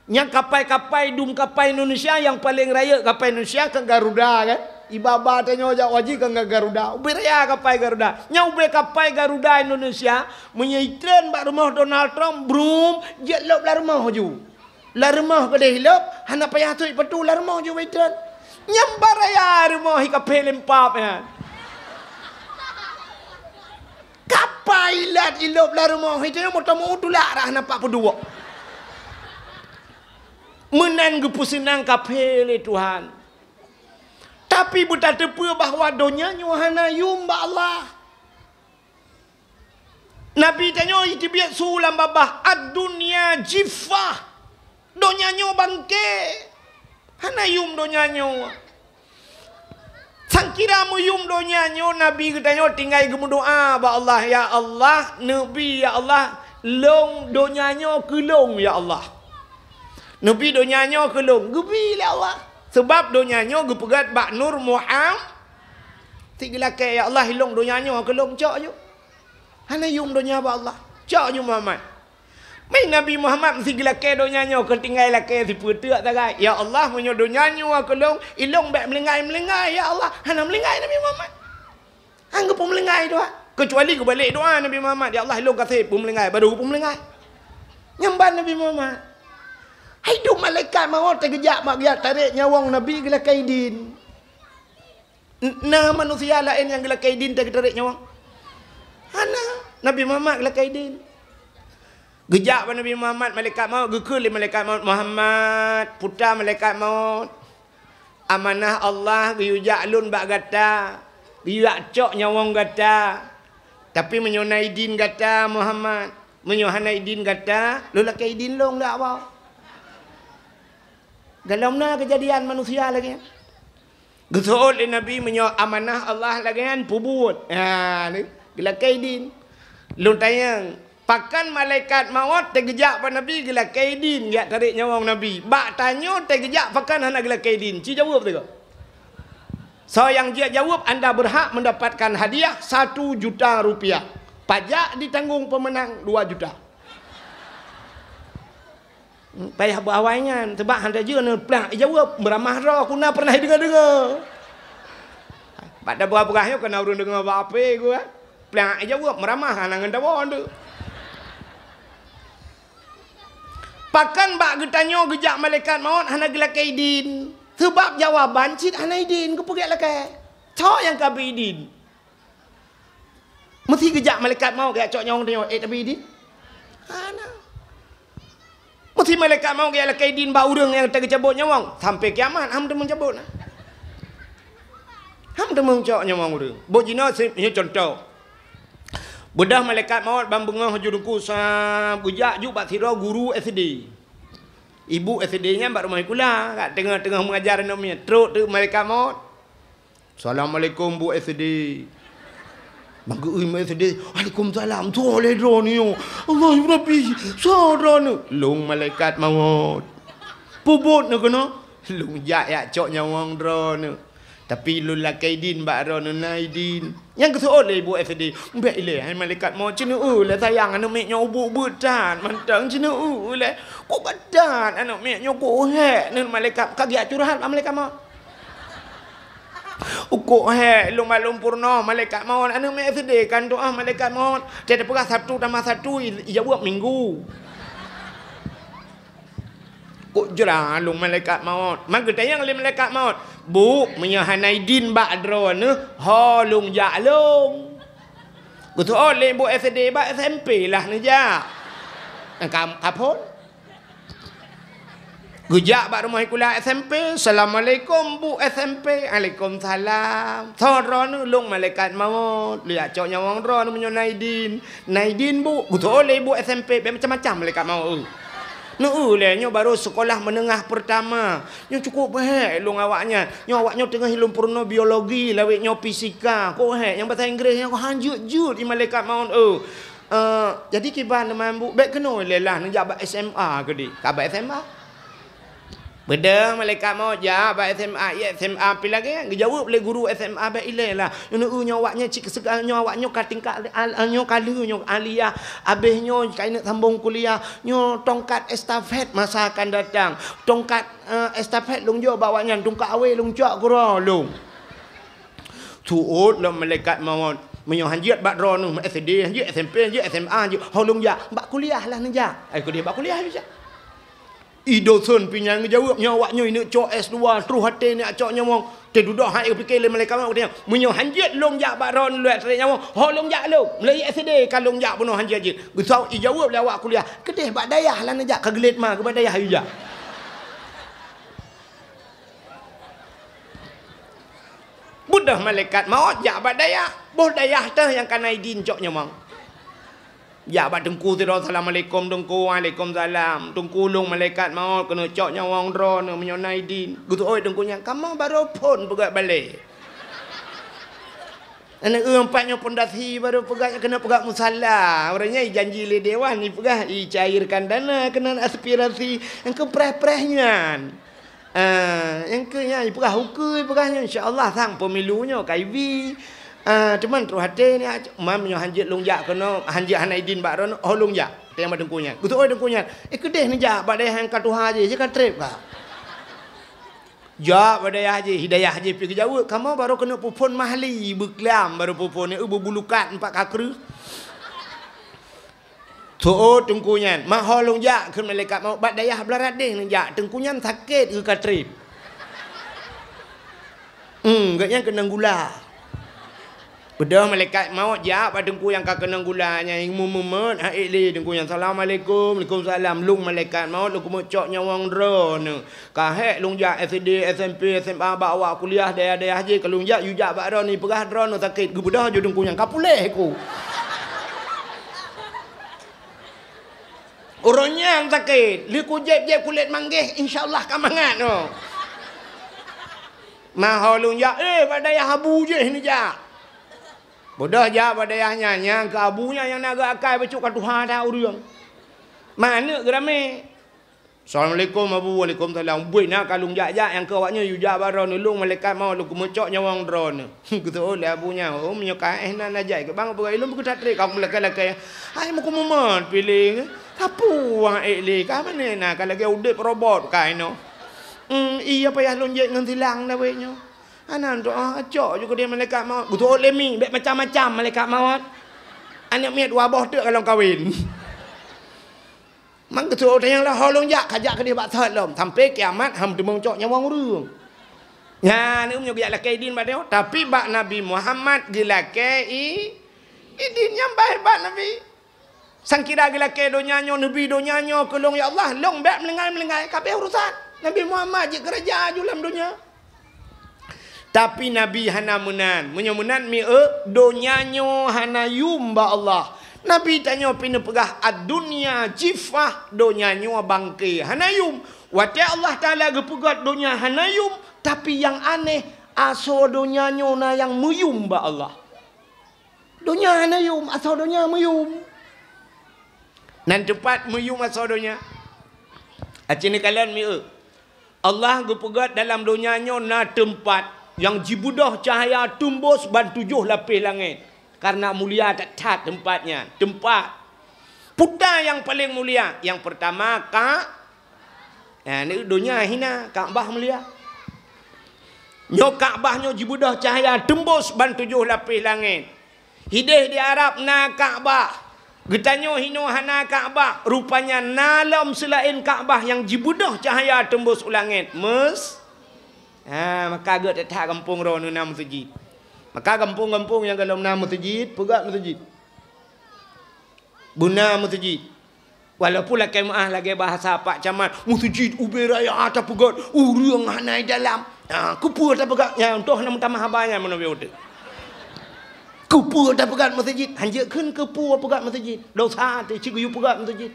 Nyang kapai-kapai, dum kapai Indonesia nyang paleng rayeuk kapai Indonesia kan Garuda kan? Iba-ba tanyoe jak haji kan Garuda. Ubé raya kapai Garuda. Nyang ubé kapai Garuda Indonesia, meunyoe itreun bak rumoh Donald Trump, brum, jeuet lop lam rumoh ju. Lam rumoh keudeh ilop, hana payah tuek patu lam rumoh ju itreun. Nyang baraya rumoh i kapai lempap nyan. Kapai ilat ilop lam rumoh itreun, moto meu tulak dah hana pat peuduek. Meunan geupeuseunang kafé lé Tuhan. Tapi beutateupeue bahwa donya nyoe hana yum bak Allah. Nabi tanyoe jiteubiet su lam babah, "Ad-dunya jiffah." Donya nyoe bangke. Hana yum donya nyoe. Sangkira meuyum donya nyoe, Nabi geutanyoe tinggai geumeudoá bak Allah, "Ya Allah, neubi, ya Allah, lôn donya nyoe keu lôn, ya Allah." Neubi donya nyoe keu lôn, geubi lé Allah. Seubab donya nyoe geupeugét bak Nur Muham-, si geulakée, "Ya Allah, ilôn donya nyoe keu lôn, cok ju." Hana yum donya bak Allah. Cok ju Muhammad. Meunabi Muhammad meusi geulakée donya nyoe keu tinggai lakée sipeue teuk sagai. "Ya Allah, meunyoe donya nyoe keu lôn, ilôn bék meulinggai-meulinggai, ya Allah." Hana meulinggai Nabi Muhammad. Hana geupeumeulinggai doá. Keucuali geubalek doá Nabi Muhammad, "Ya Allah, ilôn kaseb peumeulinggai," baru geupeumulinggai. Nyang ban Nabi Muhammad. Hai dum malaikat mawöt teugeujak mak geujak tarek nyawöng Nabi geulakée idin. N-, na manusia laén nyang geulakée idin teugeutarék nyawöng? Hana, Nabi Muhammad geulakée idin. Geujak bak Nabi Muhammad, malaikat maut, geukheun lé malaikat maut, "Muhammad, puta malaikat maut. Amanah Allah geuyue jak lôn bak gata, geuyue jak cok nyawöng gata. Tapi meunyoe na idin gata, Muhammad, meunyoe hana idin gata, lôn lakée idin lôn dak ba." Galom na keujadian manusia lagée nyan. Geuseuôt lé Nabi, "Meunyoe amanah Allah lagée nyan, peubuet." Ha, ni, geulakée idin. Lôn tanyong, pakon malaikat maut teugeujak bak Nabi geulakée idin, geujak tarek nyawöng Nabi? Bak tanyoe teugeujak pakon hana geulakée idin? Ci jaweueb teuka. Soe nyang jeuet jaweueb, anda berhak mendapatkan hadiah satu juta rupiah. Pajak ditanggong pemenang dua juta. Payah beuawai nyan, teubak han tajeuet neuh, plak ijaweueb, meuramah droe, ku na pernah ideungoe-deungoe. Bak tapeugah-peugah nyoe keu na ureuëng deungoe bak ape ku, eh. Plak ijaweueb, meuramah hana ngon tawoe nteuk. Pakon bak geutanyoe geujak malaikat maut hana geulakée idin? Seubab jawaban cit hana idin, geupeugét lakée. Soe nyang ka bri idin? Meusi geujak malaikat maut geujak cok nyawöng tanyoe, ék tabi idin? Hana. Meusi malaikat maut geujak lakée idin bak ureuëng nyang teuka cabot nyawöng, sampai kiamat han meuteumé cabot na. Han meuteumé cok nyawöng ureuëng. Boh jinoe si-, nyoe cuntoh. Beudôh malaikat maut ban beungoh ju Teungku sa geujak ju bak sidroe guru S D. Ibu S D nyan bak rumoh sikula, ka teungoh-teungoh meuajar aneuk miet, trok teuk malaikat maut. "Assalamualaikum, Bu S D." Ban geu-eu S D, "Waalaikumsalam. Soe lé droeneuh nyoe? Allahu Rabbi, soe droeneuh?" "Lôn malaikat maut. Peubuet neuh keunoe?" "Lôn jak yak cok nyawöng droeneuh. Tapi lôn lakée idin bak droeneuh, na idin." Nyang geuseuôt lé Ibu S D, "Bék ilée, hai malaikat maut, ceuneueu lé sayang, aneuk miet nyoe ubeuet-ubeuet that mantong, ceuneueu lé. Kok badat aneuk miet nyoe, kok hék neuh malaikat, ka geujak curhat bak malaikat maut." "Ukok hék lôn bak lôn peurunoe malaikat maut, aneuk miet S D kan doá malaikat maut. Tiep-tiep peugah satu tambah satu, i-, ijaweueb minggu." "Kok jra lôn malaikat maut?" Maka geutanyong lé malaikat maut, "Bu, meunyoe hana idin bak droeneuh, ho lôn jak lôn." Geuseuôt lé bu S D bak S M P lah neujak. Ka, ka phon. Geujak bak rumoh sikula S M P, "Assalamualaikum, Bu S M P." "Waalaikumsalam. Soe droeneuh?" "Lôn malaikat maut. Lôn jak cok nyawöng droeneuh meunyoe na idin." "Na idin, Bu?" Geutôh lé bu S M P, bèk macam-macam malaikat maut, eu. Neu-eu lé, nyoe barô sekolah menengah pertama. Nyoe cukup hék lôn awaknyan. Nyoe awaknyoe teungoh ilôn peurunoe biologi, lawét nyoe fisika. Kok hék nyang bahasa Inggréh nyoe, han jeuet-jeuet i malaikat maut, eu. Eh, jadi kiban teuma, Bu, bèk keunoe lé lah, neujak bak S M A keudéh. Ka bak S M A. Beudôh malaikat maut jak bak S M A, i S M A pih lagèe nyan. Geujaweueb lé guru S M A, "Bèk ilèe lah. Nyoe, nyoe awaknyan cit keuseuka, nyoe awaknyoe ka tingkat al-, al-, nyoe ka lheueh nyoe aliyah. Abéh nyoe ka ineuk sambông kuliah. Nyoe tongkat estafet masa akan datang. Tongkat, eh, estafet lôn jok bak awaknyan, tungkat awé lôn cok keudroe lôn." Seuôt lom malaikat maut, "Meunyoe han jeuet bak droeneuh, S D han jeuet, S M P han jeuet, S M A han jeuet, ho lôn jak, bak kuliah lah neujak." Ai keudéh bak kuliah neujak. I dosen pih nyan geujaweueb, nyoe awaknyoe ineuk cok S dua, troh até ineuk cok nyawöng. Teududoe hai geupike lé malaikat maut, geutanyong, "Meunyoe han jeuet lôn jak bak droeneuh lôn trép nyawöng, ho lôn jak lôn. Meulai S D ka lôn jak bunoe han jeuet-jeuet." Geuseuôt ijaweueb lé awak kuliah, "Keudéh bak dayah lah neujak, ka geulet ma, keu bak dayah ijak." Beudôh malaikat maut jak bak dayah. Boh dayah teuh nyang ka na idin cok nyawöng. Jak bak teungku sidroe, "Assalamualaikum teungku." "Waalaikumsalam." "Teungku, lôn malaikat maut keuneuk cok nyawöng droeneuh meunyoe na idin." Geuseuôt teungku nyan, "Kamoe barô phon peugöt balèe. Aneuk eu empat nyoe pondasi barô peugöt, keuneuk peugöt musala. Uroe nyan ijanji lé dewan, ipeugah icairkan dana keunan aspirasi nyang keupreh-preh nyan." Ah, nyang keu nyan ipeugah ukeue, ipeugah nyan, "Insya Allah sang pemilu nyoe ka ibi." Ah, teuma troh até nyan, "Man meunyoe hanjeuet lôn jak keunoe, hanjeuet hana idin bak droeneuh, ho lôn jak." Teuh nyang bak teungku nyan. Geuseuôt teungku nyan, "Eh, keudeh neujak bak dayah nyang ka tuha jih, jih ka trép ka." Jak bak dayah jih, dayah jih pih geujaweueb, "Kamoe barô keuneuk peuphon mahli, beuklam barô peuphon, eu beubulukat empat ka kreueh." Seuôt teungku nyan, "Man ho lôn jak," kheun malaikat maut, "bak dayah Blaradeh neujak, teungku nyan sakét, eu ka trép." Hmm, gobnyan keunong gula. Beudôh malaikat maut jak bak teungku nyang ka keunong gula nyan, mumet-mumet, ha ék lé teungku nyan, "Assalamualaikum." "Waalaikumsalam." "Lôn malaikat maut, lôn keumeuk cok nyawöng droeneuh. Ka hék lôn jak S D, S M P, S M A, bak awak kuliah, dayah-dayah jih, ka lôn jak, yue jak bak droeneuh, peugah droeneuh sakét." Geubeudôh ju teungku nyan, ka puléh ku. Uroe nyan sakét, lheuh kujép-jép kulét manggéh, insya Allah ka mangat nyoe. "Man ho lôn jak, eh, bak dayah abu jih neujak." Beudôh jak bak dayah nyan, nyang keu abu nyan nyang na geu akai bacut ka tuha that ureuëng. Man aneuk geuramé. "Assalamualaikum abu." "Waalaikumsalam." "Bui na ka lôn jak-jak nyang keu awaknyoe yue jak bak droeneuh, lôn malaikat maut lôn keumeuk cok nyawöng droeneuh." Geuseuôt lé abu nyan, "Oh, meunyoe ka éh na, na jai keu bang peugah ilôn beukeutatré ka meulakée-lakée. Hai meukeumeumat piléh. Sapeue wang ék lé ka mané na ka lagée udeb robot ka inoe. Hmm, iya payah lôn jép ngon silang dah wék nyoe. Hana doa, cok ju keudeh malaikat maut." Geuseuôt lé mi, bék macam-macam malaikat maut. Aneuk miet dua boh teuk ka lôn kawén. Man geuseuôt nyang lheueh lôn jak, ka jak keudeh bak sot lom, sampai kiamat han teumeucok nyawöng ureuëng. Nyan, meunyoe geujak lakée idin bak nyoe, tapi bak Nabi Muhammad geulakée i-, idin nyang bah hebat Nabi. Sangkira geulakée donya nyoe, neubi donya nyoe keu lôn, "Ya Allah, lôn bék meulinggai-meulinggai, ka abéh urusan." Nabi Muhammad jeuet keuraja aju lam donya. Tapi Nabi hana meunan. Meunyoe meunan mieu, donya nyoe hana yum bak Allah. Nabi tanyoe pih neupeugah, "Ad-dunya jifah," donya nyoe bangke, hana yum. Watée Allah Taala geupeugét donya hana yum, tapi nyang aneh, asoe donya nyoe na nyang meuyum bak Allah. Donya hana yum, asoe donya meuyum. Nan teumpat meuyum asoe donya. Aci neukalon mieu. Allah geupeugét dalam donya nyoe na teumpat nyang jibeudôh cahya teumbôh ban tujoh lapéh langét. Kareuna mulia that-that teumpat nyan. Teumpat. Peue nyang paleng mulia? Nyang peurtama, Ka-, Nah, ni donya hina, Ka'bah mulia. Nyoe Ka'bah nyoe jibeudôh cahya teumbôh ban tujoh lapéh langét. Hideh di Arab na Ka'bah. Geutanyoe hinoe hana Ka'bah. Rupanya na lom seulaén Ka'bah nyang jibeudôh cahya teumbôh u langét. Meus-, ha, maka gét that-that gampông droeneuh na meuseujid. Maka gampông-gampông nyang gohlom na meuseujid, peugét meuseujid. Beuna meuseujid. Walaupun lakée meuáh lagée bahasa Pak Camat, meuseujid ubé raya tapeugét, ureuëng hana i dalam. Ha, keupeue tapeugét? Nyan toh na meutamah haba nyan meunan ubé udeueng. Keupeue tapeugét meuseujid? Hanjeuet kheun keupeue peugét meuseujid. Dosa teuh cit geuyue peugét meuseujid.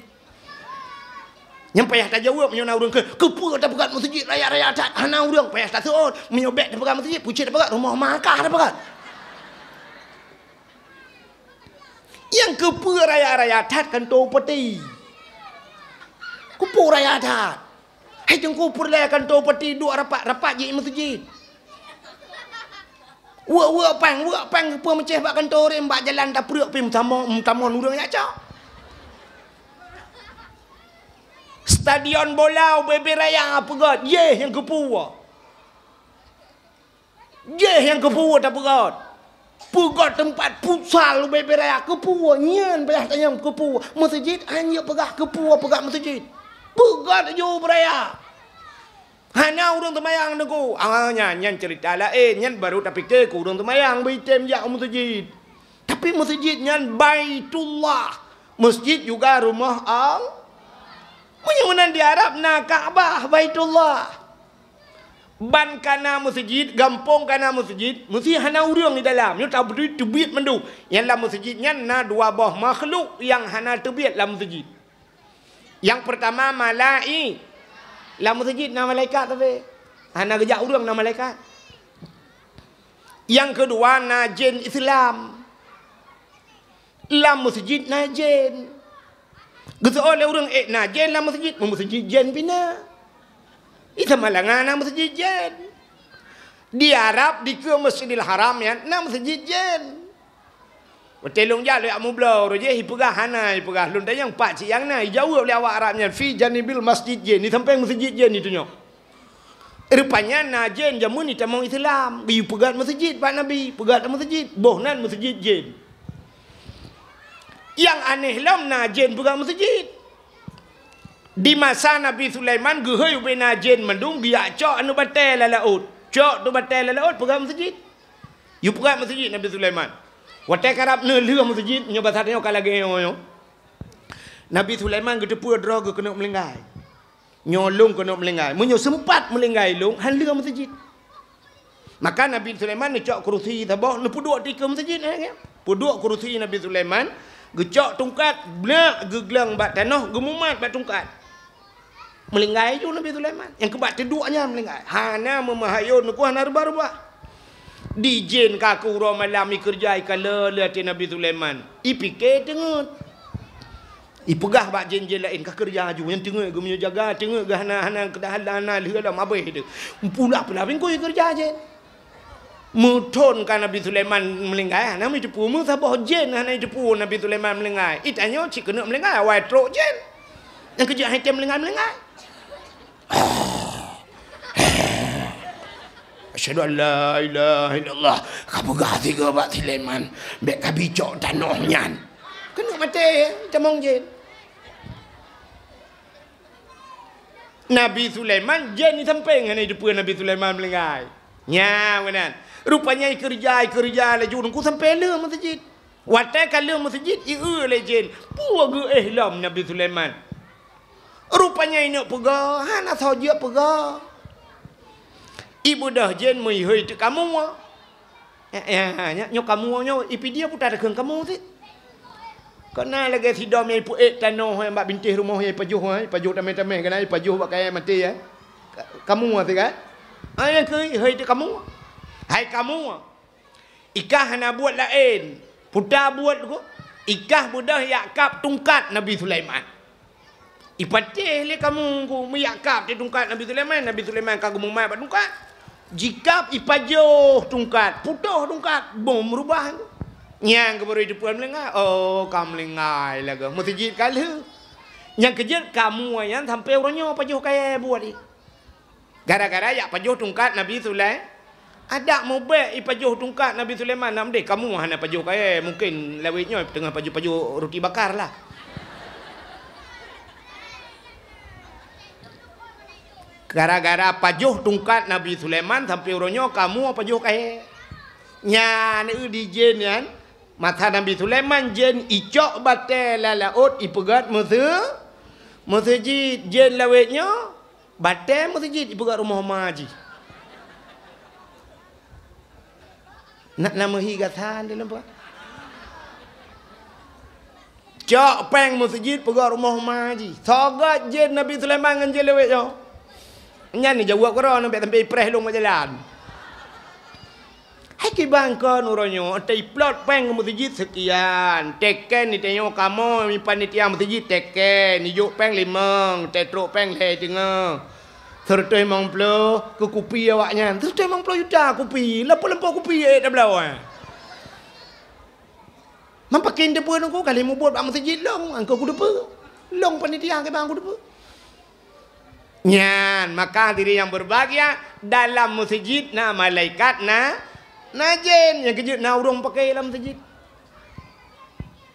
Nyang payah tajaweueb meunyoe na ureuëng kheun, keupeue tapeugét meuseujid raya-raya that hana ureuëng, payah taseuôt. Meunyoe bék tapeugét meuseujid, pucet tapeugét rumoh Makkah tapeugét. Nyang keupeue raya-raya that kantô upeti. Keupeue raya that? Hai Teungku peureulée kantô upeti duek rapat-rapat jih meuseujid. Weuek-weuek péng, weuek péng keupeue meucéh bak kantô ureuëng bak jalan tapreuek pih meutamong, meutamong ureuëng jak cok. Stadion bola ubé-bé raya peugét, yeh nyang keupeue. Jeh nyang keupeue tapeugét. Peugét teumpat futsal ubé-bé raya keupeue, nyan payah tanyong keupeue. Meuseujid, han jeuet peugah keupeue peugét meuseujid. Peugét ju beuraya. Hana ureuëng teumayang Teungku. Ah, nyan, nyan ceurita laén, nyan barô tapike keu ureuëng teumayang beuitem jak u meuseujid. Tapi meuseujid nyan Baitullah. Meuseujid juga rumoh Allah. Meunyoe meunan di Arab na Ka'bah, Baitullah. Ban ka na meuseujid, gampông ka na meuseujid, meusé hana ureuëng di dalam. Nyoe tabri teubiet mandum. Nyang lam meuseujid nyan na dua boh makhluk nyang hana teubiet lam meuseujid. Nyang peurtama malai-, lam meuseujid na malaikat tapi hana geujak ureuëng na malaikat. Nyang keudua na jén Islam. Lam meuseujid na jén. Geuseuôt lé ureuëng, "Eh, na jén lam meuseujid?" Meuseujid jén pih na. Di Samalanga na meuseujid jén. Di Arab, dikeue Masjidil Haram nyan na meuseujid jén. Watée lôn jak lôn jak mubloe, roh jih ipeugah hana, ipeugah lôn tanyong, "Pat cit nyang na?" Ijaweueb lé awak Arab nyan, "Fi janibil masjid jén." Di sampéng meuseujid jén itunyok. Rupanya na jén jameun itamong Islam, geuyue peugét meuseujid bak Nabi, peugét meuseujid, boh nan meuseujid jén. Nyang aneh lom na jén peugét meuseujid. Di masa Nabi Sulaiman geuhôi ubé na jén mandum geujak cok aneuëk batée lam laôt. Cok tu batée lam laôt peugét meuseujid. Yue peugét meuseujid Nabi Sulaiman. Watée karab neulheueh meuseujid, nyoe basa tanyoe ka lagée nyoe. Nabi Sulaiman geuteupeue droe geuh keuneuk meulinggai. Nyoe lôn keuneuk meulinggai. Meunyoe seumpat meulinggai lôn, han lheueh meuseujid. Maka Nabi Sulaiman neucok keurusi saboh, neupeuduek dikeue meuseujid, eh, ya. Peuduek keurusi Nabi Sulaiman, geucok tungkat, blak geugleueng bak tanoh, geumumat bak tungkat. Meulinggai ju Nabi Sulaiman. Nyang keubah teuduek nyan meulinggai. Hana meumeuhayôn, neuku hana reubah-reubah. Di jén ka keu uroe malam ikeureuja ikalon lé até Nabi Sulaiman. Ipike teungeut. Ipeugah bak jén-jén laén, "Ka keureuja ju, nyang teungeut geuh meunyoe jaga, teungeut geuh hana, hana keudahan hana lheueh lom abéh teuh." Pula-pula bingkôi keureuja jén. Meuthon ka Nabi Sulaiman meulinggai, hana jiteupeue, meusaboh jén hana jiteupeue Nabi Sulaiman meulinggai. Itanyoe cit keuneuk meulinggai, awai trok jén. Nyang keujeuet hai tem meulinggai-meulinggai. Asyhadu an la ilaha illallah. Ka peugah sigoe bak Sulaiman, bék ka bicok tanoh nyan. Keuneuk maté, tamong jén. Nabi Sulaiman, jén di sampéng hana jiteupeue Nabi Sulaiman meulinggai. Nya meunan. Rupanya ikeureuja, ikeureuja laju nungku sampé lheueh meuseujid. Watée ka lheueh meuseujid, ieu lé jén, "Peue geuéh lom Nabi Sulaiman?" Rupanya ineuk peugah, hana soe jeuet peugah. Ibeudôh jén meuhôi teuk kamoe. Ya, ya, ya, nyoe kamoe nyoe, ipidie puta takheun kamoe cit. Keunan lagée sidom nyang ipeuék tanoh nyang bak bintéh rumoh nyang ipajoh, eh, ipajoh tamé-tamé keunan ipajoh bak kayée maté, eh. Ka-, kamoe cit kan? Ah, nyang keu hôi teuk kamoe. Hai kamoe. Ikah hana buet laén. Puta buet ku. Ikah beudôh jak kab tungkat Nabi Sulaiman. Ipatéh lé kamoe ku meuyak kab di tungkat Nabi Sulaiman. Nabi Sulaiman ka geumumat bak tungkat. Jikab ipajoh tungkat, putôh tungkat, bom meurubah. Nyang keubeurui teupeu meulinggai, oh, ka meulinggai lagée meuseujid ka lheueh. Nyang keujeuet kamoe nyan sampoe uroe nyoe pajoh kayée buet jih. Gara-gara jak pajoh tungkat Nabi Sulaiman. Adak mubék ipajoh tungkat Nabi Sulaiman, nam deh kamoe hana pajoh kayée, mungken lawét nyoe teungoh pajoh-pajoh ruti bakar lah. Gara-gara pajoh tungkat Nabi Sulaiman sampoe uroe nyoe kamoe pajoh kayée. Nyan eu di jén nyan, masa Nabi Sulaiman jén icok batée lam laôt ipeugét meuseu-, meuseujid, jén lawét nyoe. Batée meuseujid ipeugét rumoh ma jih. Nak na meuhi gasan di leumpah. Cok péng meuseujid peugét rumoh ma jih. Soe gét jén Nabi Sulaiman ngon jén lawét nyoe. Nyan neujaweueb keudroe, bék sampoe ipreh lôn bak jalan. Hai kiban kon uroe nyoe, teuiplot péng keu meuseujid seukian, teken itanyoe kamoe mi panitia meuseujid teken, ijok péng limong, teutrok péng lhée teungoh. Seureutôh limong ploh keu kupi awaknyan, seureutôh limong ploh juta kupi, lampôh-lampôh kupi ék tabloe. Mampakin teupeu nungku kali mubuet bak meuseujid long, angkeu kuteupeue. Long panitia kiban kuteupeue. Nyan, maka hadirin yang berbahagia, dalam meuseujid na malaikat, na, na jén nyang keujeuet na ureuëng paké lam meuseujid.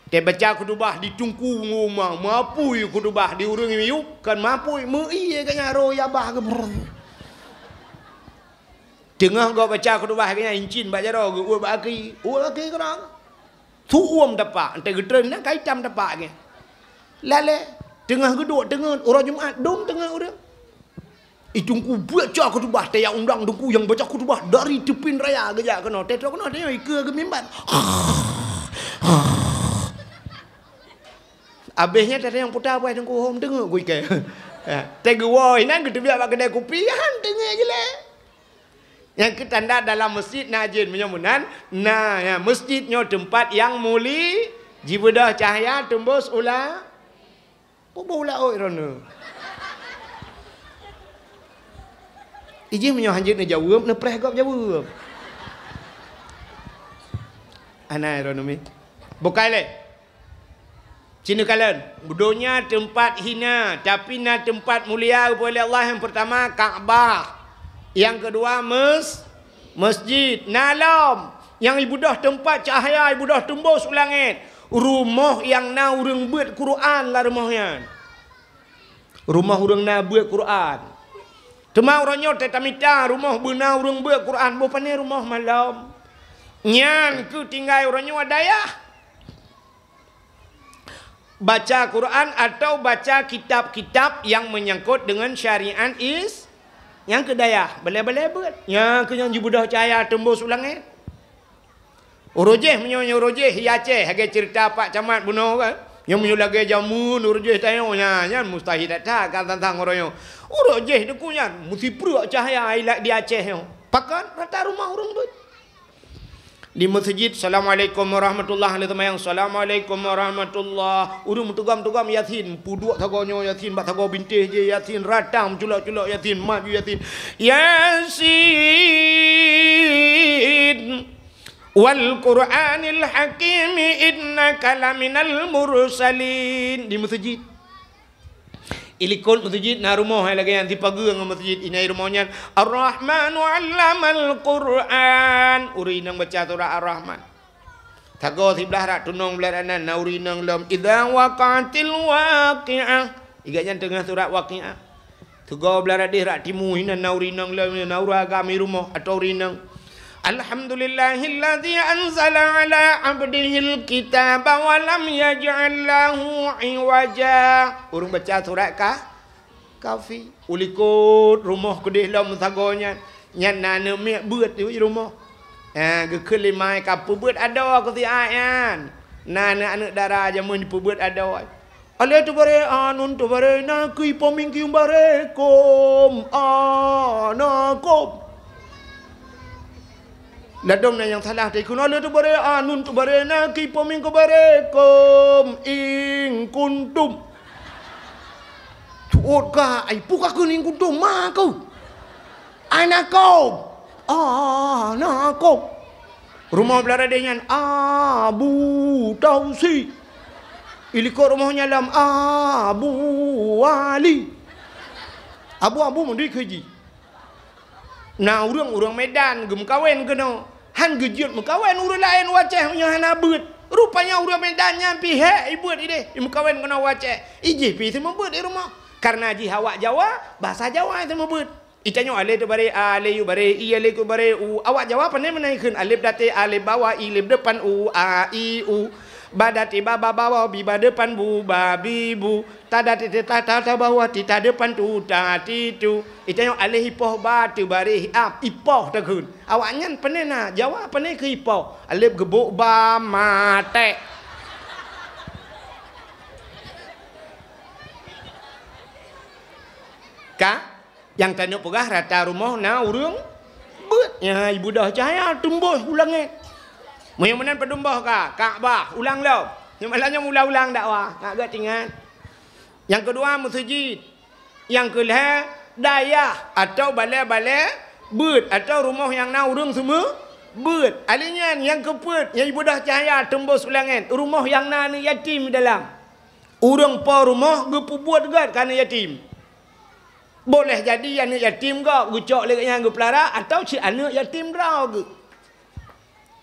Teubaca khutubah di teungku ngon ma, meupui khutubah di ureuëng miyueb, kan meupui, meu-ie geuh nyan roh yabah geuh. Teungoh gob baca khutubah geuh nyan incin bak jaroe geuh uet bak aki, uet bak aki keudroe. Su uem tapak, entée geutreun na ka itam tapak geuh. Lalée, teungoh geuduek teungeut uroe Jumat dum teungeut ureuëng. I teungku buet ca khutubah, teuyak undang teungku nyang baca khutubah dari teupin raya geujak keunoe. Teutroe keunoe, teuyak ikeue keu mimbar. Abéh nyan teutroe nyang puta buet teungku hom teungeuk ku ikée. Ya, teugeue woe inan geuteubiet bak keudè kupi, han teungeuk jilée. Nyang keu tanda dalam masjid na jén, meunyoe meunan, na, ya, masjid nyoe teumpat nyang muli, jibeudôh cahya teumbôs u la-, Peue bôh laôt droeneuh? Ijih meunyoe hanjeuet neujaweueb, neupreh gob jaweueb. Ana droeneuh mi. Bukai lé. Cina kalon, donya teumpat hina, tapi na teumpat mulia geupeu lé Allah. Nyang peurtama Ka'bah. Nyang keudua mes-, Masjid na lom, nyang ibeudôh teumpat cahya, ibeudôh teumbôs u langét. Rumoh nyang na ureuëng beuet Quran lam rumoh nyan. Rumoh ureuëng na beuet Quran. Teuma uroe nyoe teutamita rumoh beuna ureuëng beuet Quran, boh pané rumoh malom. Nyan keuh tinggai uroe nyoe dayah. Baca Quran atau baca kitab-kitab yang menyangkut dengan syariat is-, nyang keu dayah, balée-balée beuet. Nyang keu nyang jibeudôh cahya teumbôs u langét. Uroe jéh meunyoe, nyoe uroe jéh i Aceh, lagée ceurita Pak Camat bunoe kan. Nyoe meunyoe lagée jameun uroe jéh tanyoe, nya, nyan mustahil that-that ka tantang uroe nyoe. Uroe jéh teungku nyan, meusipreuk cahya i la-, di Aceh nyoe. Pakon? Rata rumoh ureuëng beuet. Di meuseujid, "Assalamualaikum warahmatullah." Lheueh seumayang, "Assalamualaikum warahmatullah." Ureuëng meutugom-tugom Yasin, peuduek sagoe nyoe Yasin, bak sagoe bintéh jih Yasin, rata meuculok-culok Yasin, mat jih Yasin. "Yasin, wal Qur'anil Hakim, innaka laminal mursalin." Di meuseujid. Ilikot meuseujid na rumoh hai lagée nyan sipageue ngon meuseujid, inan rumoh nyan, "Ar-Rahmanu 'allamal Qur'an." Ureuëng inong baca surat Ar-Rahman. Sagoe siblah rak tunong blah rak nan, na ureuëng inong lom, "Idza waqa'atil waqi'ah." Igat nyan teungoh surat Waqi'ah. Sagoe blah rak deh rak timu hinan na ureuëng inong lom, na ureuëng agam i rumoh atau ureuëng inong. "Alhamdulillahilladzi anzala 'ala 'abdihil kitaba wa lam yaj'al lahu 'iwaja." Ureuëng baca surat Ka-, Kahfi. Ulikot rumoh keudeh lom sagoe nyan. Nyan na aneuëk miet beuet di rumoh. Ha, geukheun lé ma ka peubeuet adoe keu si Ai nyan. Na aneuëk-aneuëk dara jameun peubeuet adoe. Alé teubaré anun teubaré na keu ipoming kium baré kom ana kom. Ladom na nyang salah teuikun alé teubaré anun teubaré na keu ipoming keu baré kom ing kuntum. Cuot ka ai puka keu ing kuntum ma keu. Ana kom. Ana kom. Rumoh blah radeh nyan Abu Tausi. Ilikot rumoh nyan lom Abu Wali. Abu-abu meudui keu jih. Na ureuëng-ureuëng Medan geumeukawen keunoe. Han geujeuet meukawen ureuëng laén u Aceh meunyoe hana beuet. Rupanya ureuëng Medan nyan pih hék ibeuet ideh, imeukawen keunoe u Aceh. Ijih pih seumeubeuet i rumoh. Kareuna jih awak Jawa, basa Jawa seumeubeuet. Itanyoe alé teubaré a, alé yue baré i, alé keu baré u. Awak Jawa pane meunan ikheun, alép daté, alép bawa, i lép deupan, u, a, i, u. Ba daté ba, ba bawa, bi ba deupan, bu, ba, bi, bu. Ta daté té ta, ta, ta bawa, ti ta deupan, tu, ta, ti, tu. Itanyoe alé ipoh ba teubaré a, ipoh takheun. Awaknyan pane na, Jawa pane keu ipoh. Alép geubok ba maté. Ka? Nyang tanyoe peugah rata rumoh na ureuëng beuet. Nyan ibeudôh cahya teumbôh u langét. Meunyoe meunan padum boh ka, Ka'bah, ulang lom. Nyoe malam nyoe ulang-ulang dakwah, nak geutingat. Nyang keudua meuseujid. Nyang keulhée dayah atau balée-balée beuet atau rumoh nyang na ureuëng seumeubeuet. Alé nyan nyang keupeuet nyang ibeudôh cahya teumbôh u langét, rumoh nyang na aneuëk yatim dalam. Ureuëng po rumoh geupeubuet gét keu aneuëk yatim. Boleh jadi aneuëk yatim gob geucok lé gobnyan geupeulara atau cit aneuëk yatim droe geuh.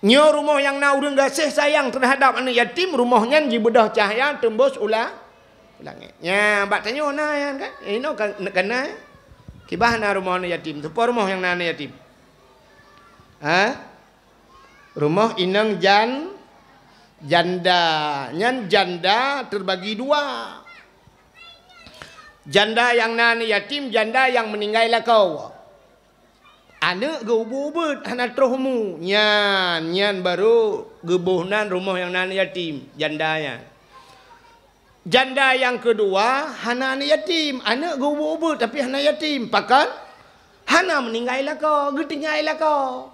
Nyoe rumoh nyang na ureuëng gaséh sayang teuhadab aneuëk yatim, rumoh nyan jibeudôh cahya teumbôh u la-, u langét. Nya, bak tanyoe na nyan kan? Inoe ka, ka na. Kiban na rumoh aneuëk yatim? Teupeue rumoh nyang na aneuëk yatim? Ha? Rumoh inong jan-, janda. Nyan janda terbagi dua. Janda nyang na aneuk yatim, janda nyang meuninggai lakoe. Aneuk geuh ubit-ubit hana troh mu, nyan, nyan barô geuboh nan rumoh nyang na aneuk yatim, janda nyan. Janda nyang keudua hana aneuk yatim, aneuk geuh ubit-ubit tapi hana yatim, pakon? Hana meuninggai lakoe, geutinggai lakoe.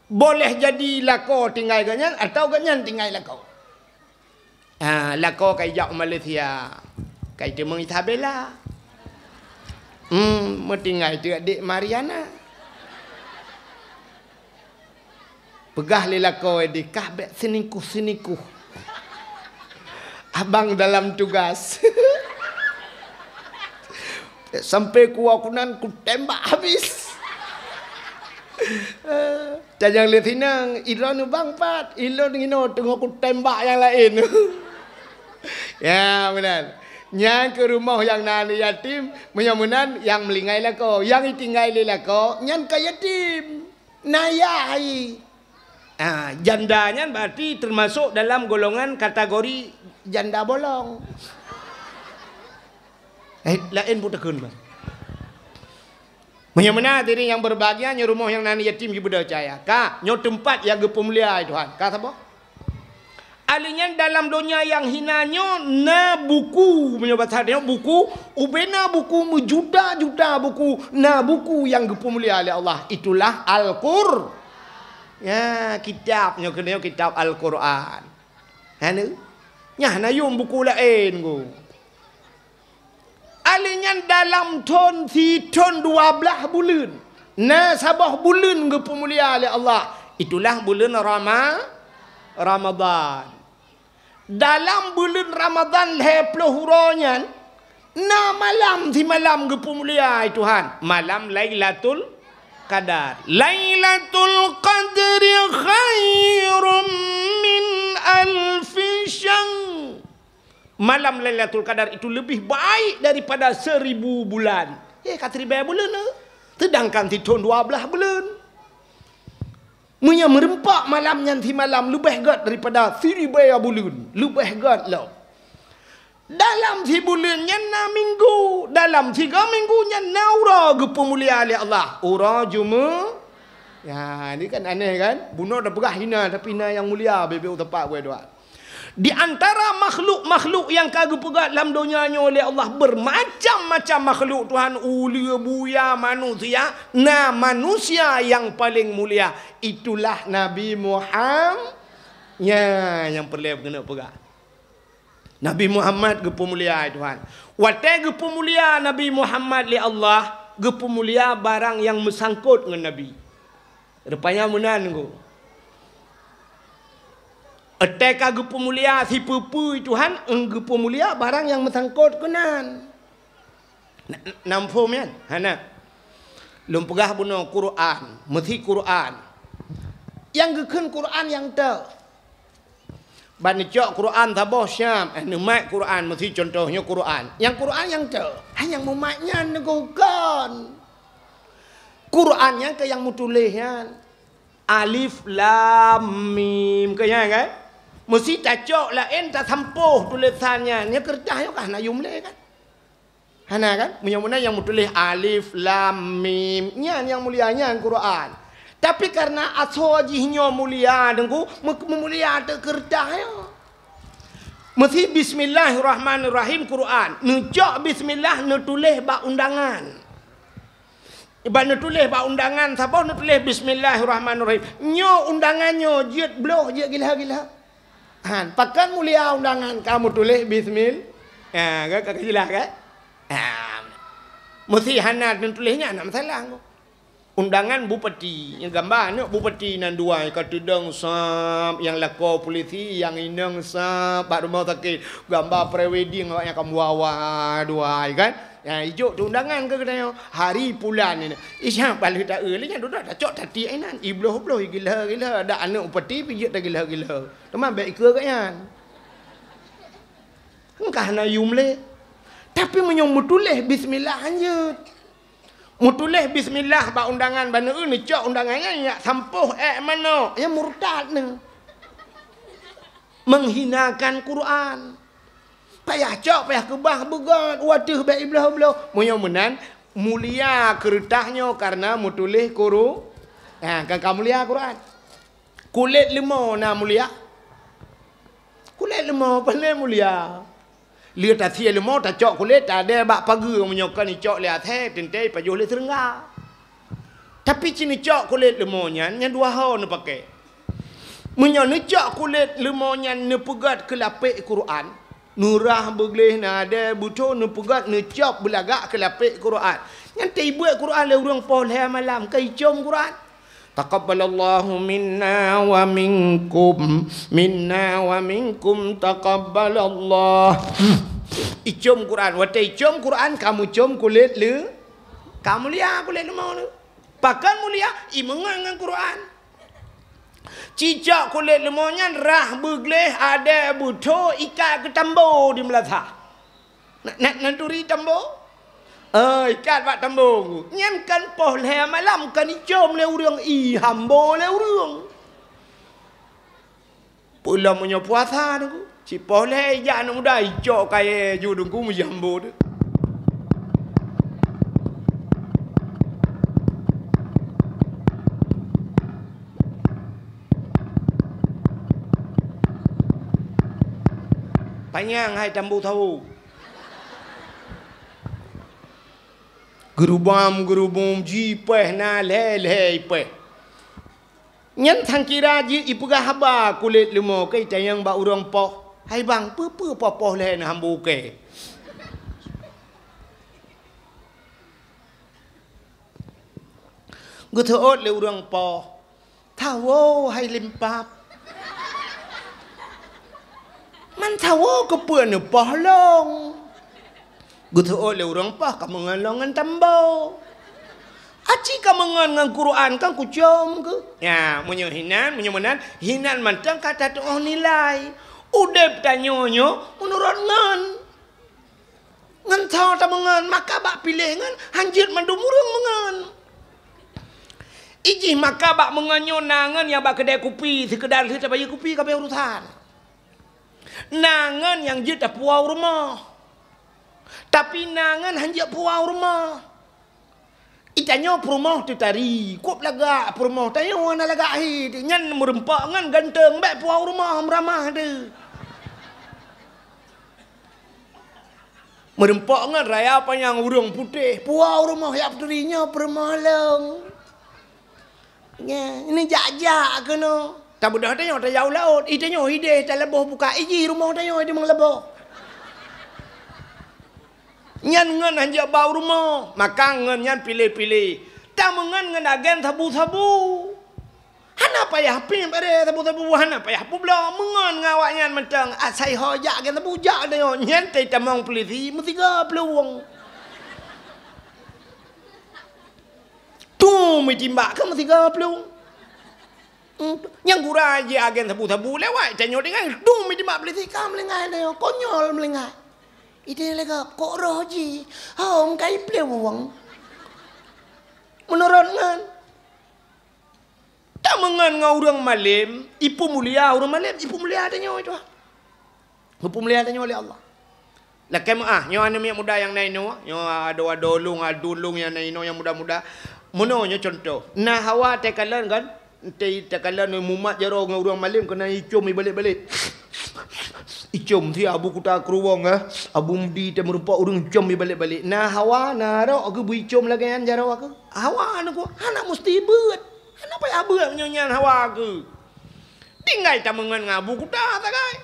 Boleh jadi lakoe tinggai gobnyan atawa gobnyan tinggai lakoe. Ha, lakoe ka ijak u Malaysia. Ka iteumeung Isabella. Hmm, meutinggai teuk adik Mariana. Peugah lé lakoe dikah bék siningkuh-siningkuh. Abang dalam tugas. Sampai kuwoe keunan kutembak habis. Tajang lé sinang, ilôn bang pat, ilôn inoe teungoh kutembak nyang laén. Ya, meunan. Nyan keuh rumoh nyang na aneuk yatim, meunyoe meunan nyang meuninggai lakoe, nyang itinggai lé lakoe, nyan ka yatim. Na yah hai. Ah, janda nyan berarti termasuk dalam golongan kategori janda bolong. Eh, laén butakheun, Bang. Meunyoe meunan hadirin nyang berbahagia, nyoe rumoh nyang na aneuk yatim jibeudôh cahya. Ka, nyoe teumpat nyang geupeumulia Tuhan. Ka saboh? Ahli nyan dalam donya nyang hina nyoe na buku, meunyoe basa nyoe buku, ubena buku meujuta-juta buku, na buku nyang geupeumulia lé Allah. Itulah Al-Qur-, ya, kitab nyoe keunoe kitab Al-Qur'an. Hana? Nyan na yum buku laén ku. Ahli nyan dalam thon, sithon dua blaih buleuen. Na saboh buleuen geupeumulia lé Allah. Itulah buleuen Rama-, Ramadhan. Dalam buleuen Ramadhan lhèe ploh uroe nyan, na malam simalam geupeumulia Tuhan. Malam Lailatul Qadar. Lailatul Qadri khairum min alfi syahr. Malam Lailatul Qadar itu lebih baik daripada seribu bulan. Eh, ka siribèe buleuen, eh. Sedangkan sithon dua blaih buleuen. Meunyoe meureumpok malam nyan simalam leubeh gèt daripada siribèe buleuen, leubeh gèt lom. Dalam sibuleuen nyan na minggu, dalam siga minggu nyan na uroe geupeumulia lé Allah. Uroe Jumu-, ya, ni kan aneh kan? Bunoe tapeugah hina, tapi na nyang mulia, bèk-bèk uteupah buet dua. Di antara makhluk-makhluk nyang ka geupeugah lam donya nyoe lé Allah, bermacam-macam makhluk Tuhan, uleue, buya, manusia, na manusia nyang paleng mulia, itulah Nabi Muham-, nya nyang peureulèe keuneuk peugah. Nabi Muhammad geupeumulia Tuhan. Watèe geupeumulia Nabi Muhammad lé Allah, geupeumulia barang nyang meusangkot ngon Nabi. Rupanya meunan, Guru. Watèe ka geupeumulia sipeue-peue Tuhan, geupeumulia barang nyang meusangkot keunan. Na, na muphom nyan? Hana. Lôn peugah bunoe Quran, meusi Quran. Nyang geukheun Quran nyang teuh. Ban neucok Quran saboh Syam, eh, neumat Quran, meusi contoh nyoe Quran. Nyang Quran nyang teuh, hai nyang mumat nyan neugukon. Quran nyan keu nyang meutuléh nyan. Alif Lam Mim, keu nyan kan? Meusi tacok laén tasampôh tulésan nyan. Nyan keureutah nyoe ka hana yum lé kan? Hana kan? Meunyoe meunan nyang meutuléh alif lam mim, nyan nyang mulia nyan Quran. Tapi kareuna asoe jih nyoe mulia, Teungku, meu-, meumulia teuk keureutah nyoe. Meusi bismillahirrahmanirrahim Quran, neucok bismillah neutuléh bak undangan. Ban neutuléh bak undangan saboh neutuléh bismillahirrahmanirrahim. Nyoe undangan nyoe jeuet bloh, jeuet gila-gila. Han, pakon mulia undangan kamoe tuléh bismil-, ha, ka, ka, ka jeulaih, kan? Ha, meusi hana neutuléh nyan, hana masalah. Undangan bupati, nyang gamba aneuk bupati nan dua, ka teudong sab, nyang lakoe polisi, nyang inong sab, bak rumoh sakét, gamba pre-wedding awak nyan ka muawa dua, kan? Ha, ijok tu undangan keu geutanyoe, hari pulan ini. Isya balik tak lé nyan dudoe tacok tatiek inan, ibloh-bloh, gila-gila, dak aneuk bupati pih jeuet tagila-gila. Teuma bèk ikeue geuh nyan. Engkah na yum lé. Tapi meunyoe meutuléh bismillah hanjeuet. Meutuléh bismillah bak undangan bak neueu neucok undangan nyan jak sampôh ék manok, nyan murtad nyan. Menghinakan Quran. Payah cok, payah keubah beugöt, u ateueh bèk ibloh-bloh. Meunyoe meunan, mulia keureutah nyoe kareuna meutuléh Quru-, ha, kan ka mulia Quran. Kulét leumo na mulia? Kulét leumo paleng mulia. Lheueh tasie leumo, tacok kulét, tadèe bak pageue, meunyoe kon icok lé asèe, teuntèe ipajoh lé seureungga. Tapi ci neucok kulét leumo nyan, nyan dua ho neupakè. Meunyoe neucok kulét leumo nyan neupeugöt keu lapék Quran, neurah beugleh, nadèe beutho neupeugöt, neucop beulagak keu lapék Quran, nyan teuibuet Quran lé ureueng poh lhèe malam, ka icom Quran. Taqabbalallahu minna wa minkum, minna wa minkum taqabbalallah. Icom Quran, watèe icom Quran ka meucom kulét leu-, ka mulia kulét leumo leu. Pakon mulia? Imeungon ngon Quran. Cicok kulét leumo nyan rah beugleh, adèe beutho, ikat keu tambo di meulasah. Na, na, na turi tambo? Eh, ikat bak tambo. Nyan kan poh lhèe malam kan icom lé ureueng, ihambo lé ureueng. Peulom meunyoe puasa Teungku, sipoh lhèe ijak aneuk muda icok kayèe ju Teungku meujihambo teuh. Panyang hai tambo sawo. Geurubam-geurubum jipèh na lhèe-lhèe ipèh. Nyan sangkira jeuet ipeugah haba kulét leumo keu itanyong bak ureueng poh, "Hai bang, peue-peue poh-poh lhèe neuhambo kèe?" Geuseuôt lé ureueng poh, "Sawo hai limpab." "Man sawo keupeue neupoh lôn?" Geuseuôt lé ureueng poh, "Kameungon lôn ngon tambo." "Aci kameungon ngon Quran kan kucom keuh." Nyan, meunyoe hinan, meunyoe meunan, hinan mantong ka tatu'oh nilai. Udép tanyoe nyoe meunurot ngon. Ngon soe tameungon, maka bak piléh ngon, hanjeuet mandum ureueng meungon. Ijih maka bak meungon nyoe na ngon nyang bak keudè kupi, seukeudar lheueh tabayeue kupi ka abéh urosan. Na ngon nyang jeuet tapuwoe u rumoh. Tapi na ngon hanjeuet puwoe u rumoh. Itanyoe peurumoh teutari, kôb lagak peurumoh tanyoe hana lagak hé, nyan meureumpok ngon ganteng, bèk puwoe u rumoh meuramah teuh. Meureumpok ngon raya panyang ureueng putéh, puwoe u rumoh jak peuturi nyoe peurumoh lôn. Nyan, neujak-jak keunoe. Tabeudôh tanyoe tajak u laôt, itanyoe idéh talaboh buka ijih rumoh tanyoe di Meulaboh. Nyan ngon hanjeuet ba u rumoh, maka ngon nyan piléh-piléh. Tameungon ngon agen sabu-sabu. Hana payah pih baré sabu-sabu, hana payah peubloe. Meungon ngon awaknyan mantong, asai ho jak agen sabu, jak tanyoe. Nyan teutamong peulisi meusigoe plueng. Tueng meutimbak keu meusigoe plueng. Hmm, nyang gura jih agen sabu-sabu lewat, tanyoe tinggai, tueng meutimbak peulisi ka meulinggai tanyoe, konyol meulinggai. Idéh lagak, kok roh jih, hom ka ipleueng. Meunurot ngon. Tameungon ngon ureueng malém, ipeumulia ureueng malém, ipeumulia tanyoe itu. Geupeumulia tanyoe lé Allah. Lakèe meu'ah, nyoe aneuk miet muda nyang na inoe, nyoe adoe-adoe lôn, aduen lôn nyang na inoe nyang muda-muda. Meunoe nyoe cuntoh. Na hawa teukalon kan? Teukalon mumat jaroe ngon ureueng malém keunan icom ibalek-balek. Icom siat Abu Kuta Kruwong, eh. Abu Mudi teumeureumpok ureueng icom ibalek-balek. Na hawa, na rok keuh beuicom lagèe nyan jaroe keuh. Hawa nyoe keuh, hana musti beuet. Hana payah beuet meunyoe nyan hawa keuh. Tinggai tameungon ngon Abu Kuta sagai.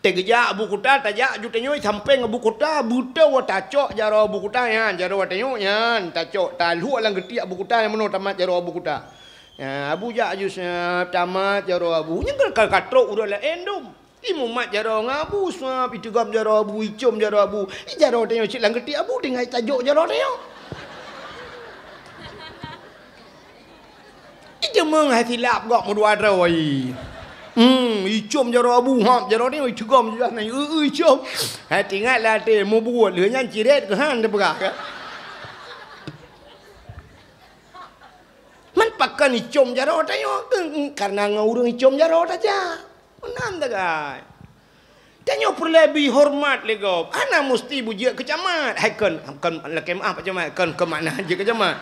Teugeujak Abu Kuta, tajak ju tanyoe sampéng Abu Kuta, beutôi tacok jaroe Abu Kuta nyan, jaroe tanyoe nyan, tacok, taluek lam geutiek Abu Kuta nyang meunoe tamat jaroe Abu Kuta. Nyan, Abu jak ju, eh, tamat jaroe Abu. Nyan kan ka, ka trok ureueng laén dum. Imumat jaroe ngon Abu, suap, iteugom jaroe Abu, icom jaroe Abu. Ih, jaroe tanyoe cit lam geutiek Abu, tinggai tajok jaroe tanyoe. Ih, jeumeung hai silap gok meudua droe. Hmm, icom jaroe Abu, hap jaroe nyoe, icom jaroe nyoe, eu, eu, icom. Hai tingat lam até, meubuet lheueh nyan cirét keuhan teupeugah ka. Man pakon icom jaroe tanyoe, eh, eh, kareuna ngon ureueng icom jaroe tajak. Meunan sagai. Tanyoe peureulée bri horeumat lé gob. Hana musti beujeuet keu camat. Hai kon, kon lakée meu'ah Pak Camat, kon, kon makna jeuet keu camat.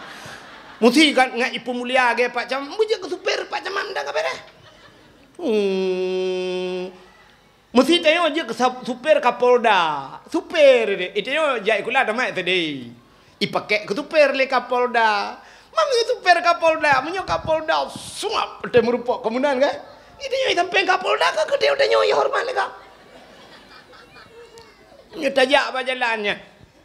Musti kan ngat ipeumulia lagée Pak Camat, beujeuet keu supir Pak Camat mantong ka beureh. Hmm. Musti tanyoe jeuet keu sap-, supir Kapolda. Supir, eh, tanyoe jak sikula tamat S D. Ipakék keu supir lé Kapolda. Mangat supir Kapolda, meunyoe Kapolda sungab teumeurupok keu meunan kan? Itu nyoe sampéng Kapolda ka keu tanyoe horeumat lé ka. Nyoe tajak bak jalan nyan.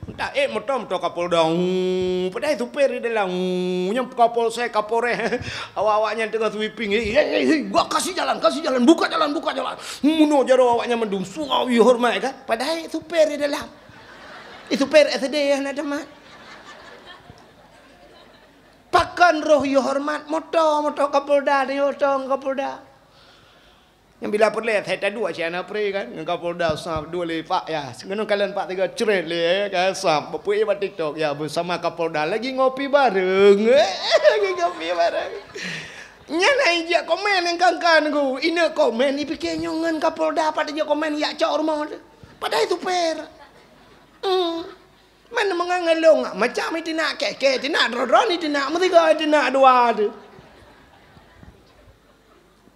Entah, eh, moto-moto Kapolda. Huu, padahai supir di dalam. Huu, nyang Kapolsek, Kapolres. Awak-awak nyan teungoh sweeping. Eh, eh, eh, eh, kasih jalan, kasih jalan. Buka jalan, buka jalan. Meunoe jaroe awak nyan mandum. Sungab horeumat kan? Padahai supir di dalam. Eh, supir S D hana tamat. Pakon roh yue horeumat moto, moto Kapolda, tanyoe moto Kapolda. Nyang bila peureulée, hai taduek siat na pre kan, ngon Kapolda, sab, duek lé Pak ya. Seungeunong kalon Pak tiga cret lé, eh, kan, sab. Bapui bak TikTok, ya, beusama Kapolda lagi ngopi bareng. Lagi ngopi bareng. Nyan hai jak komen nyang kan-kan ku. Ineuk komen, ipike nyoe ngon Kapolda, pat jak komen, yak cok rumoh. Padahai supir. Hmm. Mana meungan ngalong, macam itu nak keh-keh, itu nak droe-droe ni, itu nak meusigoe, itu nak dua tu.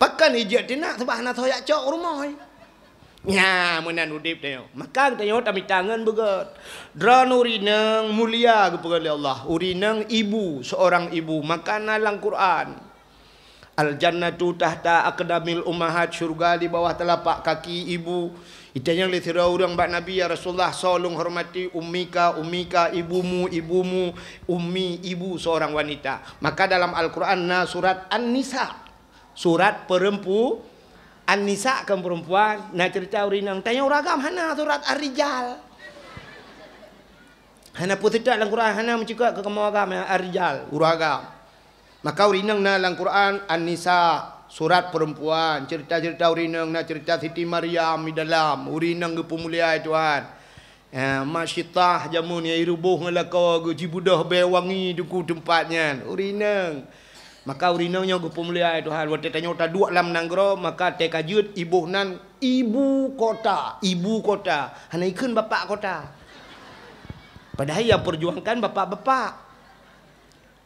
Pakon ijeuet tinak, sabab hana soe jak cok rumoh. Nya, meunan udeb tanyoe. Maka tanyoe tamita ngon beugét. Droeneuh ureueng inong mulia geupeugah lé Allah. Ureueng inong ibu, seorang ibu. Maka na lam Quran. "Al-jannatu tahta aqdamil ummahat," syurga di bawah telapak kaki ibu. Itanyong lé sidroe ureueng bak Nabi, "Ya Rasulullah, soe lôn hormati?" "Ummika, ummika, ibumu, ibumu." Ummi, ibu seorang wanita. Maka dalam Al-Quran na surat An-Nisa. Surat perempu-, An-Nisa kan perempuan, na cerita ureueng inong. Tanyoe ureueng agam hana surat Ar-Rijal. Hana peue seutôt lam Quran, hana meucukot keu kamoe agam, ya, Ar-Rijal, ureueng agam. Maka ureueng inong na lam Quran, An-Nisa, surat perempuan, cerita-cerita ureueng inong, na cerita Siti Maryam di dalam, ureueng inong geupeumulia Tuhan. Ya, mak Syitah jameun nyang iruboh ngon lakoe geuh, jibeudôh bée wangi teungku teumpat nyan. Ureueng inong. Maka ureueng inong nyoe geupeumulia Tuhan. Watée tanyoe taduek lam nanggroe, maka teuka jeuet iboh nan ibu kota, ibu kota. Hana ikheun bapak kota. Padahai nyang perjuangkan bapak-bapak.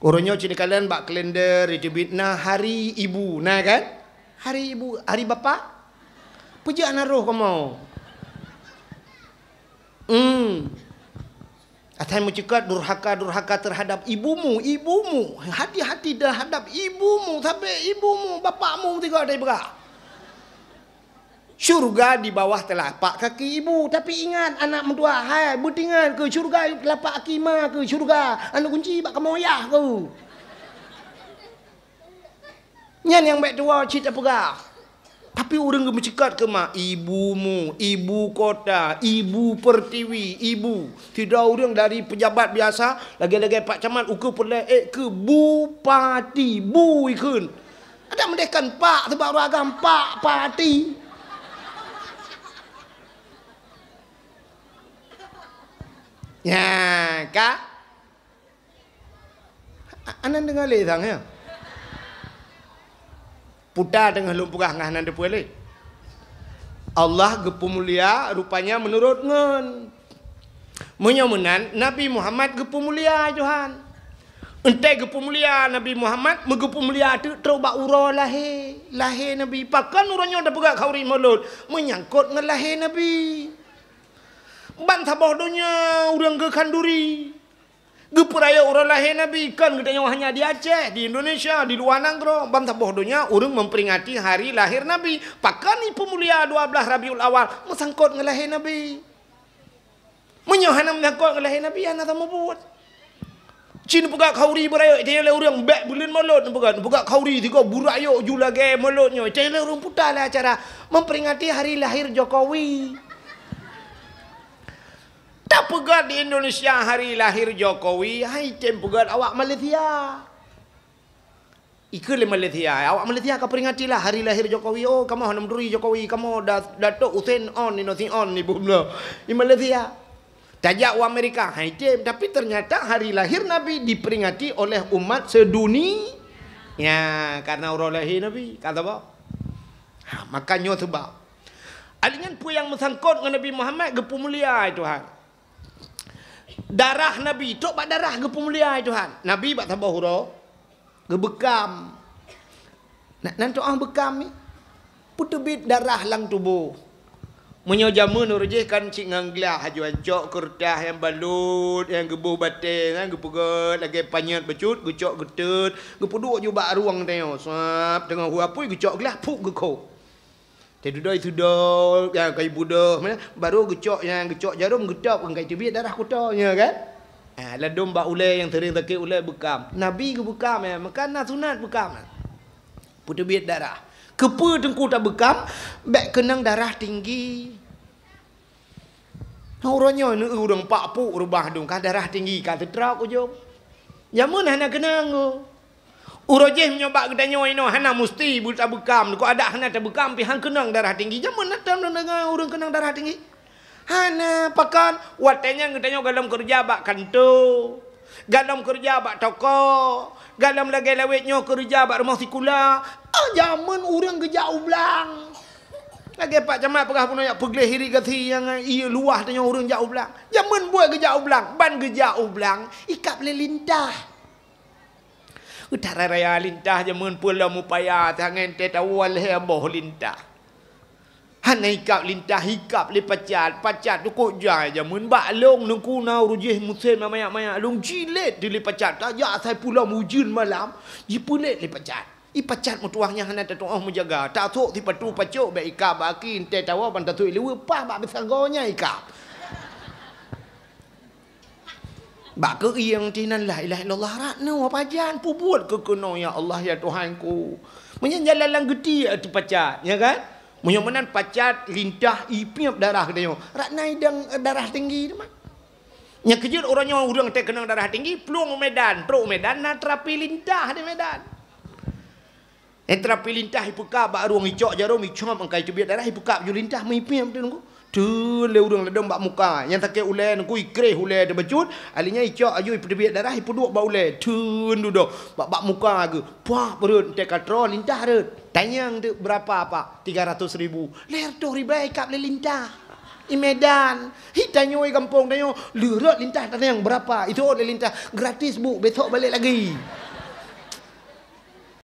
Uroe nyoe cit kalon bak kalender iteubiet na hari ibu, na kan? Hari ibu, hari bapak? Peue jeuet hana roh kamoe? Hmm. Asai meucukot durhaka-durhaka terhadap ibumu, ibumu. Hati-hati terhadap ibumu, sampai ibumu, bapakmu tiga dari peugah. Syurga di bawah telapak kaki ibu. Tapi ingat, aneuk meutuah, hai, beutingat keu syurga, telapak kaki ma keu syurga. Aneuk kunci bak kamoe yah keu. Nyan nyang bék tuwoe cit tapeugah. Tapi ureueng geumeucukot keu ma, ibumu, ibu kota, ibu pertiwi, ibu. Sidroe ureueng dari pejabat biasa, lagée-lagée Pak Camat, ukeue peureulée ék keu bupati, bu ikheun. Adak meudeh kan pak, sabab ureueng agam pak, pati. Nya, ka? A-, anan deungoe lé sang, ya? Puta teungoh lôn peugah ngon hana teupeue lé. Allah geupeumulia rupanya meunurot ngon. Meunyoe meunan, Nabi Muhammad geupeumulia Tuhan. Entée geupeumulia Nabi Muhammad, meugeupeumulia teuk trok bak uroe lahé, lahé Nabi. Pakon uroe nyoe tapeugah khanduri Maulud? Meunyangkot ngon lahé Nabi. Ban saboh donya ureueng geukhanduri. Geupeurayeuk uroe lahé Nabi, kon geutanyoe hanya di Aceh, di Indonesia, di luwa nanggroe, ban saboh donya ureueng memperingati hari lahir Nabi. Pakon ipeumulia dua belas Rabiul Awal? Meusangkot ngon lahé Nabi. Meunyoe hana meusangkot ngon lahé Nabi, hana samubuet. Cit neupeugah khanduri beurayeuk, itanyong lé ureueng bék buleuen Maulud neupeugah, neupeugah khanduri sigoe beurayeuk ju lagée Maulud nyoe. Itanyong lé ureueng puta lé acara memperingati hari lahir Jokowi. Tapeugét di Indonesia hari lahir Jokowi, hai tem peugét awak Malaysia. Ikheun lé Malaysia, awak Malaysia ka peringati lah hari lahir Jokowi. Oh, kamoe hana meuturi Jokowi, kamoe Da-, Datuk Hussein on, inoe si on, ibu meunoe. Di Malaysia. Tajak u Amerika, hai tem, tapi ternyata hari lahir Nabi diperingati oleh umat seduni-, ya, karena uroe lahé Nabi, kata bah. Ha, maka nyoe sebab. Alèh nyan peue nyang meusangkot ngon Nabi Muhammad geupeumulia Tuhan. Darah Nabi, trok bak darah geupeumulia Tuhan. Nabi bak saboh uroe geubeukam. Na, nan tu'oh beukam nyan, peuteubiet darah lam tuboh. Meunyoe jameun ureueng jih kan cit ngon glah, aju ancok keureutah nyang balot, nyang geuboh batèe, nyang geupeugöt lagèe panyöt bacut, geucok geuteut, geupeuduek ju bak rueng tanyoe. Sab, teungoh hu apui geucok glah, phup geukho. Teududoe sudoe, ya, kai budôh, mana? Baru geucok nyang geucok jarom geutôb, kan kai teubiet darah kuto, ya kan? Ah, ladôm bak ulèe nyang sering sakét ulèe beukam. Nabi geubeukam, ya, maka na sunat beukam. Peuteubiet darah. Keupeue teungku tabeukam? Bèk keunong darah tinggi. Uroe nyoe neu ureueng pak puk reubah dong ka darah tinggi ka seutrok ujong. Jameun hana keunong. Uroe jih meunyoe bak geutanyoe inoe hana musti tabeukam, keu adat hana tabeukam pih han keunong darah tinggi. Jameun na tom deungoe ureueng keunong darah tinggi. Hana, pakon watèe nyan geutanyoe galom keureuja bak kanto, galom keureuja bak toko, galom lagèe lawét nyoe keureuja bak rumoh sikula. Ah, jameun ureueng geujak u blang. Lagèe Pak Camat peugah bunoe jak peugleh irigasi nyang ié luwah tanyoe ureueng jak u blang. Jameun buet geujak u blang, ban geujak u blang, ikab lé lintah. Utaraya lintah jameun peue lom upaya tangen teutawan lhèe boh lintah. Hana ikab lintah, ikab lé pacat. Pacat tu kok jai jameun bak lông neukuna uroe jih musém na manyak-manyak lông jilét lé pacat. Tajak asai pulang ujeuen malam, jipeulét lé pacat. I pacat meutuwah nyan hana tatu'oh meujaga. Tasok sipatu pacok bèk ikab bak aki, entèe tawoe ban tasok i liweue, paih bak bisago nyan ikab. Bak keuieng tinan la ilaha illallah rat nyoe pajan peubuet keu keunoe ya Allah ya Tuhanku. Meunyan jalan lam geutiek teuh pacat, ya kan? Meunyoe meunan pacat lintah ipiep darah geutanyoe. Rat na idang darah tinggi teuma. Nyang keujeuet uroe nyoe ureueng teukeunong darah tinggi, plueng u Medan, trok u Medan na terapi lintah di Medan. Eh, terapi lintah ipeukab bak rueng icok jarom, icop angkai teubiet darah, ipeukab ju lintah meuipiep teungku. Teun lé ureueng ladôm bak muka. Nyang sakét ulèe teungku ikreh ulèe teubacut, alèh nyan icok aju ipeuteubiet darah, ipeuduek bak ulèe. Teun dudoe bak, bak muka geuh. Puah beureuet entèe ka troh lintah rhot. Tanyong teuk beurapa pak? Tiga ratus ribu. Lhèe reutôh ribèe ikab lé lintah. I Medan. Hi tanyoe i gampông tanyoe, lheueh rhot lintah tanyong beurapa? Iteuôt lé lintah, gratis bu, besok balek lagi.